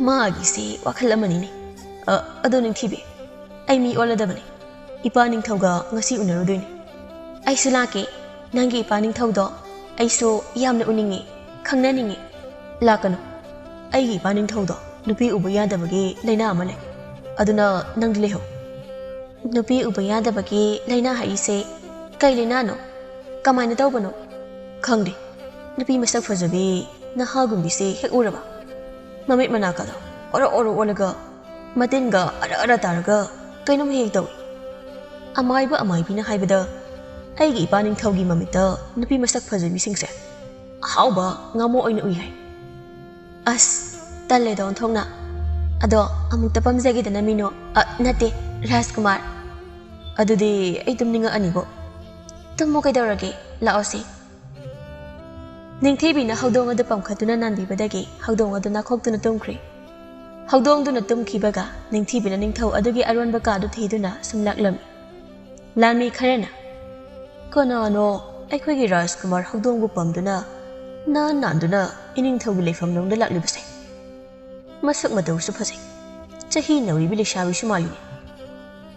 ꯃꯥꯒꯤꯁꯤ ꯋꯥꯈꯜ ꯑꯃꯅꯤꯅꯦ꯫ ꯑ, ꯑꯗꯣ ꯅꯤꯡꯊꯤꯕꯤ, ꯑꯩ ꯃꯤ ꯑꯣꯜꯂꯗꯕꯅꯤ꯫ ꯏꯄꯥ ꯅꯤꯡꯊꯧꯒ ꯉꯁꯤ ꯎꯅꯔꯨꯗꯣꯏꯅꯤ꯫ ꯑꯩꯁꯨ ꯂꯥꯛꯀꯦ꯫ ꯅꯪꯒꯤ ꯏꯄꯥ ꯅꯤꯡꯊꯧꯗꯣ ꯑꯩꯁꯨ ꯌꯥꯝꯅ ꯎꯅꯤꯡꯉꯤ, ꯈꯪꯅꯅꯤꯡꯉꯤ꯫ ꯂꯥꯛꯀꯅꯨ꯫ ꯑꯩꯒꯤ ꯏꯄꯥ ꯅꯤꯡꯊꯧꯗꯣ ꯅꯨꯄꯤ ꯎꯕ ꯌꯥꯗꯕꯒꯤ ꯂꯥꯏꯅꯥ ꯑꯃ ꯂꯩ꯫ ꯑꯗꯨꯅ ꯅꯪꯗꯤ ꯂꯩꯍꯧ꯫ ꯅꯨꯄꯤ ꯎꯕ ꯌꯥꯗꯕꯒꯤ ꯂꯥꯏꯅꯥ ꯍꯥꯏꯔꯤꯁꯦ ꯀꯩ ꯂꯥꯏꯅꯥꯅꯣ? ꯀꯃꯥꯏꯅ ꯇꯧꯕꯅꯣ? ꯈꯪꯗꯦ꯫ ꯅꯨꯄꯤ ꯃꯁꯛ ꯐꯖꯕꯤ ꯅꯍꯥꯒꯨꯝꯕꯤꯁꯦ ꯍꯦꯛ ꯎꯔꯕ, ꯃꯃꯤꯠ ꯃꯅꯥꯀꯗꯣ ꯑꯣꯔꯣ ꯑꯣꯔꯣ ꯑꯣꯜꯂꯒ, ꯃꯇꯤꯟꯒ ꯑꯔ ꯑꯔ ꯇꯥꯔꯒ ꯀꯩꯅꯣꯝ ꯍꯦꯛ ꯇꯧꯏ꯫ ꯑꯃꯥꯏꯕ ꯑꯃꯥꯏꯕꯤꯅ ꯍꯥꯏꯕꯗ, ꯑꯩꯒꯤ ꯏꯄꯥ ꯅꯤꯡꯊꯧꯒꯤ ꯃꯃꯤꯠꯇ ꯅꯨꯄꯤ ꯃꯁꯛ ꯐꯖꯕꯤꯁꯤꯡꯁꯦ ꯑꯍꯥꯎꯕ ꯉꯥꯃꯣ ꯑꯣꯏꯅ ꯎꯏ ꯍꯥꯏ꯫ ꯑꯁ, ꯇꯜꯂꯦꯗ ꯑꯣꯟꯊꯣꯛꯅ꯫ ꯑꯗꯣ ꯑꯃꯨꯛꯇ ꯄꯝꯖꯒꯦꯗꯅ ꯃꯤꯅꯣ, ꯑ, ꯅꯠꯇꯦ, ꯔꯥꯖꯀꯨꯃꯥꯔ꯫ ꯑꯗꯨꯗꯤ ꯑꯩ ꯇꯨꯝꯅꯤꯡꯉꯛꯑꯅꯤꯕꯣ꯫ ꯇꯨꯝꯃꯣ, ꯀꯩꯗꯧꯔꯒꯦ? ꯂꯥꯛꯑꯣꯁꯦ꯫ ꯅꯤꯡꯊꯤꯕꯤꯅ ꯍꯧꯗꯣꯡ ꯑꯗꯨ ꯄꯝꯈꯠꯇꯨꯅ ꯅꯥꯟꯕꯤꯕꯗꯒꯤ ꯍꯧꯗꯣꯡ ꯑꯗꯨ ꯅꯥꯈꯣꯛꯇꯨꯅ ꯇꯨꯝꯈ꯭ꯔꯦ꯫ ꯍꯧꯗꯣꯡꯗꯨꯅ ꯇꯨꯝꯈꯤꯕꯒ ꯅꯤꯡꯊꯤꯕꯤꯅ ꯅꯤꯡꯊꯧ ꯑꯗꯨꯒꯤ ꯑꯔꯣꯟꯕ ꯀꯥꯗꯨ ꯊꯤꯗꯨꯅ ꯁꯨꯝ ꯂꯥꯛꯂꯝꯃꯤ꯫ ꯂꯥꯟꯃꯤ ꯈꯔꯅ, "ꯀꯅꯥꯅꯣ ꯑꯩꯈꯣꯏꯒꯤ ꯔꯥꯖꯀꯨꯃꯥꯔ ꯍꯧꯗꯣꯡꯕꯨ ꯄꯝꯗꯨꯅ ꯅꯥꯟ ꯅꯥꯟꯗꯨꯅ ꯏꯅꯤꯡꯊꯧꯒꯤ ꯂꯩꯐꯝꯂꯣꯝꯗ ꯂꯥꯛꯂꯤꯕꯁꯦ? ꯃꯁꯛ ꯃꯇꯧꯁꯨ ꯐꯖꯩ, ꯆꯍꯤ ꯅꯧꯔꯤꯕꯤ ꯂꯩꯁꯥꯕꯤꯁꯨ ꯃꯥꯜꯂꯤꯅꯦ"꯫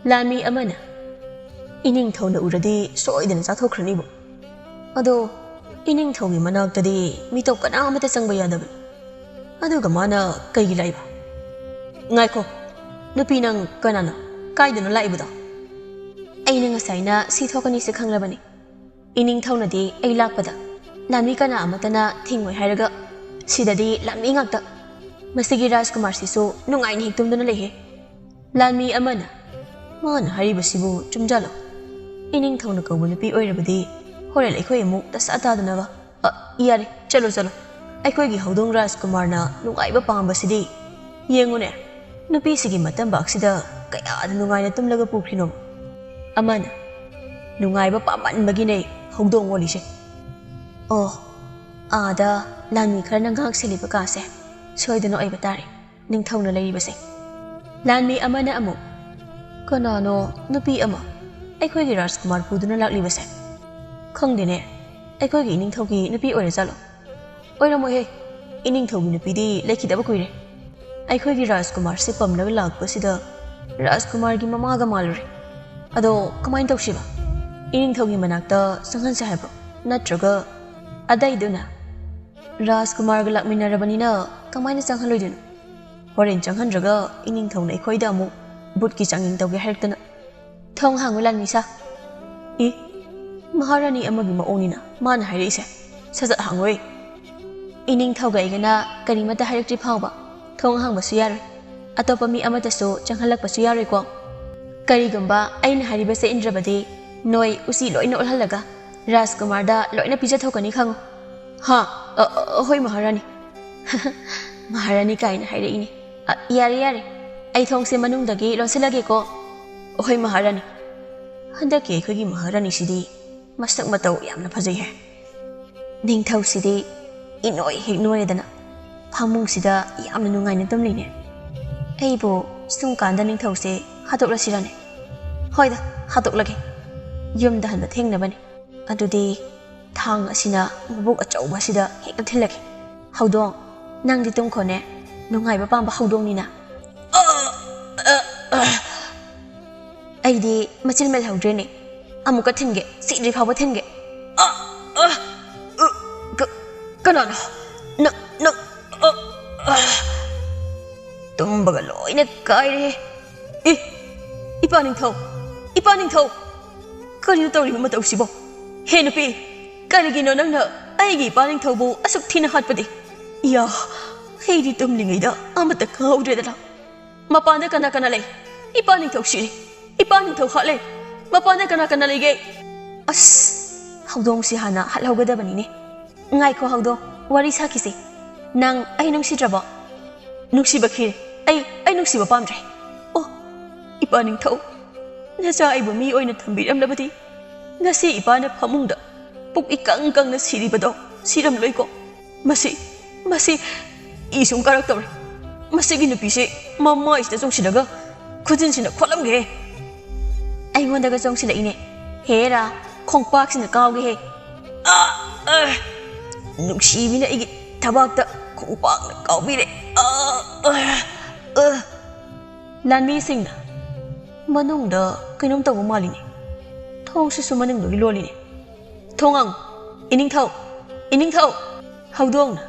ꯂꯥꯟꯃꯤ ꯑꯃꯅ, ꯏꯅꯤꯡꯊꯧꯅ ꯎꯔꯗꯤ ꯁꯣꯏꯗꯅ ꯆꯥꯊꯣꯛꯈ꯭ꯔꯅꯤꯕꯨ꯫ ꯑꯗꯣ ꯏꯅꯤꯡꯊꯧꯒꯤ ꯃꯅꯥꯛꯇꯗꯤ ꯃꯤꯇꯣꯞ ꯀꯅꯥ ꯑꯃꯠꯇ ꯆꯪꯕ ꯌꯥꯗꯕꯅꯤ꯫ ꯑꯗꯨꯒ ꯃꯥꯅ ꯀꯩꯒꯤ ꯂꯥꯛꯏꯕ? ꯉꯥꯏꯈꯣ, ꯅꯨꯄꯤ ꯅꯪ ꯀꯅꯥꯅꯣ? ꯀꯥꯏꯗꯅꯣ ꯂꯥꯛꯏꯕꯗꯣ? ꯑꯩꯅ ꯉꯁꯥꯏꯅ ꯁꯤ ꯊꯣꯛꯀꯅꯤꯁꯦ ꯈꯪꯂꯕꯅꯤ꯫ ꯏꯅꯤꯡꯊꯧꯅꯗꯤ ꯑꯩ ꯂꯥꯛꯄꯗ ꯂꯥꯟꯃꯤ ꯀꯅꯥ ꯑꯃꯠꯇꯅ ꯊꯤꯡꯉꯣꯏ ꯍꯥꯏꯔꯒ ꯁꯤꯗꯗꯤ ꯂꯥꯟꯃꯤ ꯉꯥꯛꯇ꯫ ꯃꯁꯤꯒꯤ ꯔꯥꯖꯀꯨꯃꯥꯔꯁꯤꯁꯨ ꯅꯨꯡꯉꯥꯏꯅ ꯍꯦꯛ ꯇꯨꯝꯗꯨꯅ ꯂꯩꯍꯦ꯫ ꯂꯥꯟꯃꯤ ꯑꯃꯅ, ꯃꯥꯅ ꯍꯥꯏꯔꯤꯕꯁꯤꯕꯨ ꯆꯨꯝꯖꯥꯂꯣ? ꯏꯅꯤꯡꯊꯧꯅ ꯀꯧꯕ ꯅꯨꯄꯤ ꯑꯣꯏꯔꯕꯗꯤ ꯍꯣꯔꯦꯟ ꯑꯩꯈꯣꯏ ꯑꯃꯨꯛ ꯗꯁꯥ ꯇꯥꯗꯅꯕ꯫ ꯑ, ꯌꯥꯔꯦ, ꯆꯠꯂꯣ, ꯆꯠꯂꯣ꯫ ꯑꯩꯈꯣꯏꯒꯤ ꯍꯧꯗꯣꯡ ꯔꯥꯖꯀꯨꯃꯥꯔꯅ ꯅꯨꯡꯉꯥꯏꯕ ꯄꯥꯝꯕꯁꯤꯗꯤ꯫ ꯌꯦꯡꯉꯨꯅꯦ, ꯅꯨꯄꯤꯁꯤꯒꯤ ꯃꯇꯝꯕꯥꯛꯁꯤꯗ ꯀꯌꯥꯗ ꯅꯨꯡꯉꯥꯏꯅ ꯇꯨꯝꯂꯒ ꯄꯨꯈ꯭ꯔꯤꯅꯣ꯫ ꯑꯃꯅ, ꯅꯨꯡꯉꯥꯏꯕ ꯄꯥꯝꯃꯟꯕꯒꯤꯅꯦ ꯍꯧꯗꯣꯡ ꯑꯣꯜꯂꯤꯁꯦ꯫ ꯑꯣ, ꯑꯥꯗ ꯂꯥꯟꯃꯤ ꯈꯔꯅ ꯉꯥꯛ ꯁꯦꯜꯂꯤꯕ ꯀꯥꯁꯦ ꯁꯣꯏꯗꯅ ꯑꯣꯏꯕ ꯇꯥꯔꯦ ꯅꯤꯡꯊꯧꯅ ꯂꯩꯔꯤꯕꯁꯦ꯫ ꯂꯥꯟꯃꯤ ꯑꯃꯅ ꯑꯃꯨꯛ, ꯀꯅꯥꯅꯣ ꯅꯨꯄꯤ ꯑꯃ ꯑꯩꯈꯣꯏꯒꯤ ꯔꯥꯖꯀꯨꯃꯥꯔ ꯄꯨꯗꯨꯅ ꯂꯥꯛꯂꯤꯕꯁꯦ? ꯈꯪꯗꯦꯅꯦ, ꯑꯩꯈꯣꯏꯒꯤ ꯏꯅꯤꯡꯊꯧꯒꯤ ꯅꯨꯄꯤ ꯑꯣꯏꯔꯖꯥꯠꯂꯣ? ꯑꯣꯏꯔꯝꯃꯣꯏꯍꯦ, ꯏꯅꯤꯡꯊꯧꯒꯤ ꯅꯨꯄꯤꯗꯤ ꯂꯩꯈꯤꯗꯕ ꯀꯨꯏꯔꯦ꯫ ꯑꯩꯈꯣꯏꯒꯤ ꯔꯥꯖꯀꯨꯃꯥꯔꯁꯦ ꯄꯝꯂꯒ ꯂꯥꯛꯄꯁꯤꯗ ꯔꯥꯖꯀꯨꯃꯥꯔꯒꯤ ꯃꯃꯥꯒ ꯃꯥꯜꯂꯨꯔꯦ꯫ ꯑꯗꯣ ꯀꯃꯥꯏꯅ ꯇꯧꯁꯤꯕ? ꯏꯅꯤꯡꯊꯧꯒꯤ ꯃꯅꯥꯛꯇ ꯆꯪꯍꯟꯁꯦ ꯍꯥꯏꯕ꯭ꯔꯣ? ꯅꯠꯇ꯭ꯔꯒ ꯑꯗꯩꯗꯨꯅ? ꯔꯥꯖꯀꯨꯃꯥꯔꯒ ꯂꯥꯛꯃꯤꯟꯅꯔꯕꯅꯤꯅ ꯀꯃꯥꯏꯅ ꯆꯪꯍꯜꯂꯣꯏꯗꯣꯏꯅꯣ? ꯍꯣꯔꯦꯟ ꯆꯪꯍꯟꯗ꯭ꯔꯒ ꯏꯅꯤꯡꯊꯧꯅ ꯑꯩꯈꯣꯏꯗ ꯑꯃꯨꯛ ꯕꯨꯠꯀꯤ ꯆꯥꯡꯌꯦꯡ ꯇꯧꯒꯦ ꯍꯥꯏꯔꯛꯇꯅ꯫ ꯊꯣꯡ ꯍꯥꯡꯉꯨ, ꯂꯥꯟꯃꯤꯁꯥ꯫ ꯏ, ꯃꯍꯥꯔꯥꯅꯤ ꯑꯃꯒꯤ ꯃꯑꯣꯡꯅꯤꯅ ꯃꯥꯅ ꯍꯥꯏꯔꯛꯏꯁꯦ꯫ ꯁꯠ ꯁꯠ ꯍꯥꯡꯉꯣꯏ꯫ ꯏꯅꯤꯡꯊꯧꯒ ꯑꯩꯒꯅ ꯀꯔꯤꯃꯠꯇ ꯍꯥꯏꯔꯛꯇ꯭ꯔꯤ ꯐꯥꯎꯕ ꯊꯣꯡ ꯍꯥꯡꯕꯁꯨ ꯌꯥꯔꯣꯏ꯫ ꯑꯇꯣꯞꯄ ꯃꯤ ꯑꯃꯠꯇꯁꯨ ꯆꯪꯍꯜꯂꯛꯄꯁꯨ ꯌꯥꯔꯣꯏꯀꯣ꯫ ꯀꯔꯤꯒꯨꯝꯕ ꯑꯩꯅ ꯍꯥꯏꯔꯤꯕꯁꯦ ꯏꯟꯗ꯭ꯔꯕꯗꯤ ꯅꯣꯏ ꯎꯆꯤ ꯂꯣꯏꯅ ꯑꯣꯜꯍꯜꯂꯒ ꯔꯥꯖꯀꯨꯃꯥꯔꯗ ꯂꯣꯏꯅ ꯄꯤꯖꯊꯣꯛꯀꯅꯤ ꯈꯪꯉꯨ꯫ ꯍꯥ? ꯑ, ꯑ, ꯍꯣꯏ ꯃꯍꯥꯔꯥꯅꯤ꯫ ꯃꯍꯥꯔꯥꯅꯤ ꯀꯥꯏꯅ ꯍꯥꯏꯔꯛꯏꯅꯦ꯫ ꯑ, ꯌꯥꯔꯦ, ꯌꯥꯔꯦ꯫ ꯑꯩ ꯊꯣꯡꯁꯦ ꯃꯅꯨꯡꯗꯒꯤ ꯂꯣꯟꯁꯤꯜꯂꯒꯦꯀꯣ꯫ ꯍꯣꯏ ꯃꯍꯥꯔꯥꯅꯤ꯫ ꯍꯟꯗꯛꯀꯤ ꯑꯩꯈꯣꯏꯒꯤ ꯃꯍꯥꯔꯥꯅꯤꯁꯤꯗꯤ ꯃꯁꯛ ꯃꯇꯧ ꯌꯥꯝꯅ ꯐꯖꯩꯍꯦ꯫ ꯅꯤꯡꯊꯧꯁꯤꯗꯤ ꯏꯅꯣꯏ ꯍꯦꯛ ꯅꯣꯏꯔꯗꯅ ꯐꯃꯨꯡꯁꯤꯗ ꯌꯥꯝꯅ ꯅꯨꯡꯉꯥꯏꯅ ꯇꯨꯝꯂꯤꯅꯦ꯫ ꯑꯩꯕꯨ ꯁꯨꯝ ꯀꯥꯟꯗ ꯅꯤꯡꯊꯧꯁꯦ ꯍꯥꯠꯇꯣꯛꯂꯁꯤꯔꯅꯦ? ꯍꯣꯏꯗ, ꯍꯥꯠꯇꯣꯛꯂꯒꯦ꯫ ꯌꯨꯝꯗ ꯍꯟꯕ ꯊꯦꯡꯅꯕꯅꯤ꯫ ꯑꯗꯨꯗꯤ ꯊꯥꯡ ꯑꯁꯤꯅ ꯃꯕꯨꯛ ꯑꯆꯧꯕ ꯑꯁꯤꯗ ꯍꯦꯛꯇ ꯊꯤꯜꯂꯒꯦ꯫ ꯍꯧꯗꯣꯡ, ꯅꯪꯗꯤ ꯇꯨꯝꯈꯣꯅꯦ, ꯅꯨꯡꯉꯥꯏꯕ ꯄꯥꯝꯕ ꯍꯧꯗꯣꯡꯅꯤꯅ꯫ ꯑ, ꯑ, ꯑ꯫ ꯑꯩꯗꯤ ꯃꯆꯤꯟ ꯃꯦꯜꯍꯧꯗ꯭ꯔꯦꯅꯦ꯫ ꯑꯃꯨꯛꯀ ꯊꯤꯟꯒꯦ, ꯁꯤꯗ꯭ꯔꯤ ꯐꯥꯎꯕ ꯊꯤꯟꯒꯦ꯫ ꯑ, ꯑ, ꯑ, ꯀ-, ꯀꯅꯥꯅꯣ? ꯅꯪ, ꯅꯪ, ꯑ, ꯑ꯫ ꯇꯨꯝꯕꯒ ꯂꯣꯏꯅ ꯀꯥꯏꯔꯦ꯫ ꯏ, ꯏꯄꯥ ꯅꯤꯡꯊꯧ, ꯏꯄꯥ ꯅꯤꯡꯊꯧ, ꯀꯔꯤꯅꯣ ꯇꯧꯔꯤꯕ ꯃꯇꯧꯁꯤꯕꯣ? ꯍꯦ ꯅꯨꯄꯤ, ꯀꯔꯤꯒꯤꯅꯣ ꯅꯪꯅ ꯑꯩꯒꯤ ꯏꯄꯥ ꯅꯤꯡꯊꯧꯕꯨ ꯑꯁꯨꯛ ꯊꯤꯅ ꯍꯥꯠꯄꯗꯤ? ꯏꯌꯥ, ꯑꯩꯗꯤ ꯇꯨꯝꯂꯤꯉꯩꯗ ꯑꯃꯠꯇ ꯈꯪꯍꯧꯗ꯭ꯔꯦꯗꯅ꯫ ꯃꯄꯥꯟꯗ ꯀꯅꯥ ꯀꯅꯥ ꯂꯩ? ꯏꯄꯥ ꯅꯤꯡꯊꯧ ꯁꯤꯔꯦ꯫ ꯏꯄꯥ ꯅꯤꯡꯊꯧ ꯍꯥꯠꯂꯦ꯫ ꯃꯄꯥꯟꯗ ꯀꯅꯥ ꯀꯅꯥ ꯂꯩꯒꯦ? ꯑꯁ, ꯍꯧꯗꯣꯡꯁꯤ ꯍꯥꯟꯅ ꯍꯥꯠꯍꯧꯒꯗꯕꯅꯤꯅꯦ꯫ ꯉꯥꯏꯈꯣ ꯍꯧꯗꯣꯡ, ꯋꯥꯔꯤ ꯁꯥꯈꯤꯁꯦ꯫ ꯅꯪ ꯑꯩ ꯅꯨꯡꯁꯤꯗ꯭ꯔꯕꯣ? ꯅꯨꯡꯁꯤꯕ ꯈꯤꯔꯦ꯫ ꯑꯩ, ꯑꯩ ꯅꯨꯡꯁꯤꯕ ꯄꯥꯝꯗ꯭ꯔꯦ꯫ ꯑꯣ, ꯏꯄꯥ ꯅꯤꯡꯊꯧ, ꯅꯆꯥ ꯑꯩꯕꯨ ꯃꯤ ꯑꯣꯏꯅ ꯊꯝꯕꯤꯔꯝꯂꯕꯗꯤ ꯉꯁꯤ ꯏꯄꯥꯅ ꯐꯃꯨꯡꯗ ꯄꯨꯛ ꯏꯀꯪ ꯀꯪꯅ ꯁꯤꯔꯤꯕꯗꯣ ꯁꯤꯔꯝꯂꯣꯏꯀꯣ꯫ ꯃꯁꯤ, ꯃꯁꯤ ꯏ ꯁꯨꯝ ꯀꯥꯔꯛꯇꯧꯔꯦ꯫ ꯃꯁꯤꯒꯤ ꯅꯨꯄꯤꯁꯤ ꯃꯃꯥꯏꯁꯤꯗ ꯆꯣꯡꯁꯤꯜꯂꯒ ꯈꯨꯖꯤꯟꯁꯤꯅ ꯈꯣꯠꯂꯝꯒꯦ꯫ ꯑꯩꯉꯣꯟꯗꯒ ꯆꯣꯡꯁꯤꯜꯂꯛꯏꯅꯦ꯫ ꯍꯦꯔꯥ, ꯈꯣꯡꯄꯥꯛꯁꯤꯅ ꯀꯥꯎꯒꯦꯍꯦ꯫ ꯑ, ꯑ, ꯅꯨꯡꯁꯤꯕꯤꯅ ꯑꯩꯒꯤ ꯊꯕꯥꯛꯇ ꯈꯣꯡꯄꯥꯛꯅ ꯀꯥꯎꯕꯤꯔꯦ꯫ ꯑ, ꯑ, ꯑ꯫ ꯂꯥꯟꯃꯤꯁꯤꯡꯅ ꯃꯅꯨꯡꯗ ꯀꯩꯅꯣꯝ ꯇꯧꯕ ꯃꯥꯜꯂꯤꯅꯦ꯫ ꯊꯣꯡꯁꯤꯁꯨ ꯃꯅꯨꯡꯗꯒꯤ ꯂꯣꯜꯂꯤꯅꯦ꯫ ꯊꯣꯡ ꯍꯥꯡꯉꯨ, ꯏꯅꯤꯡꯊꯧ, ꯏꯅꯤꯡꯊꯧ! ꯍꯧꯗꯣꯡꯅ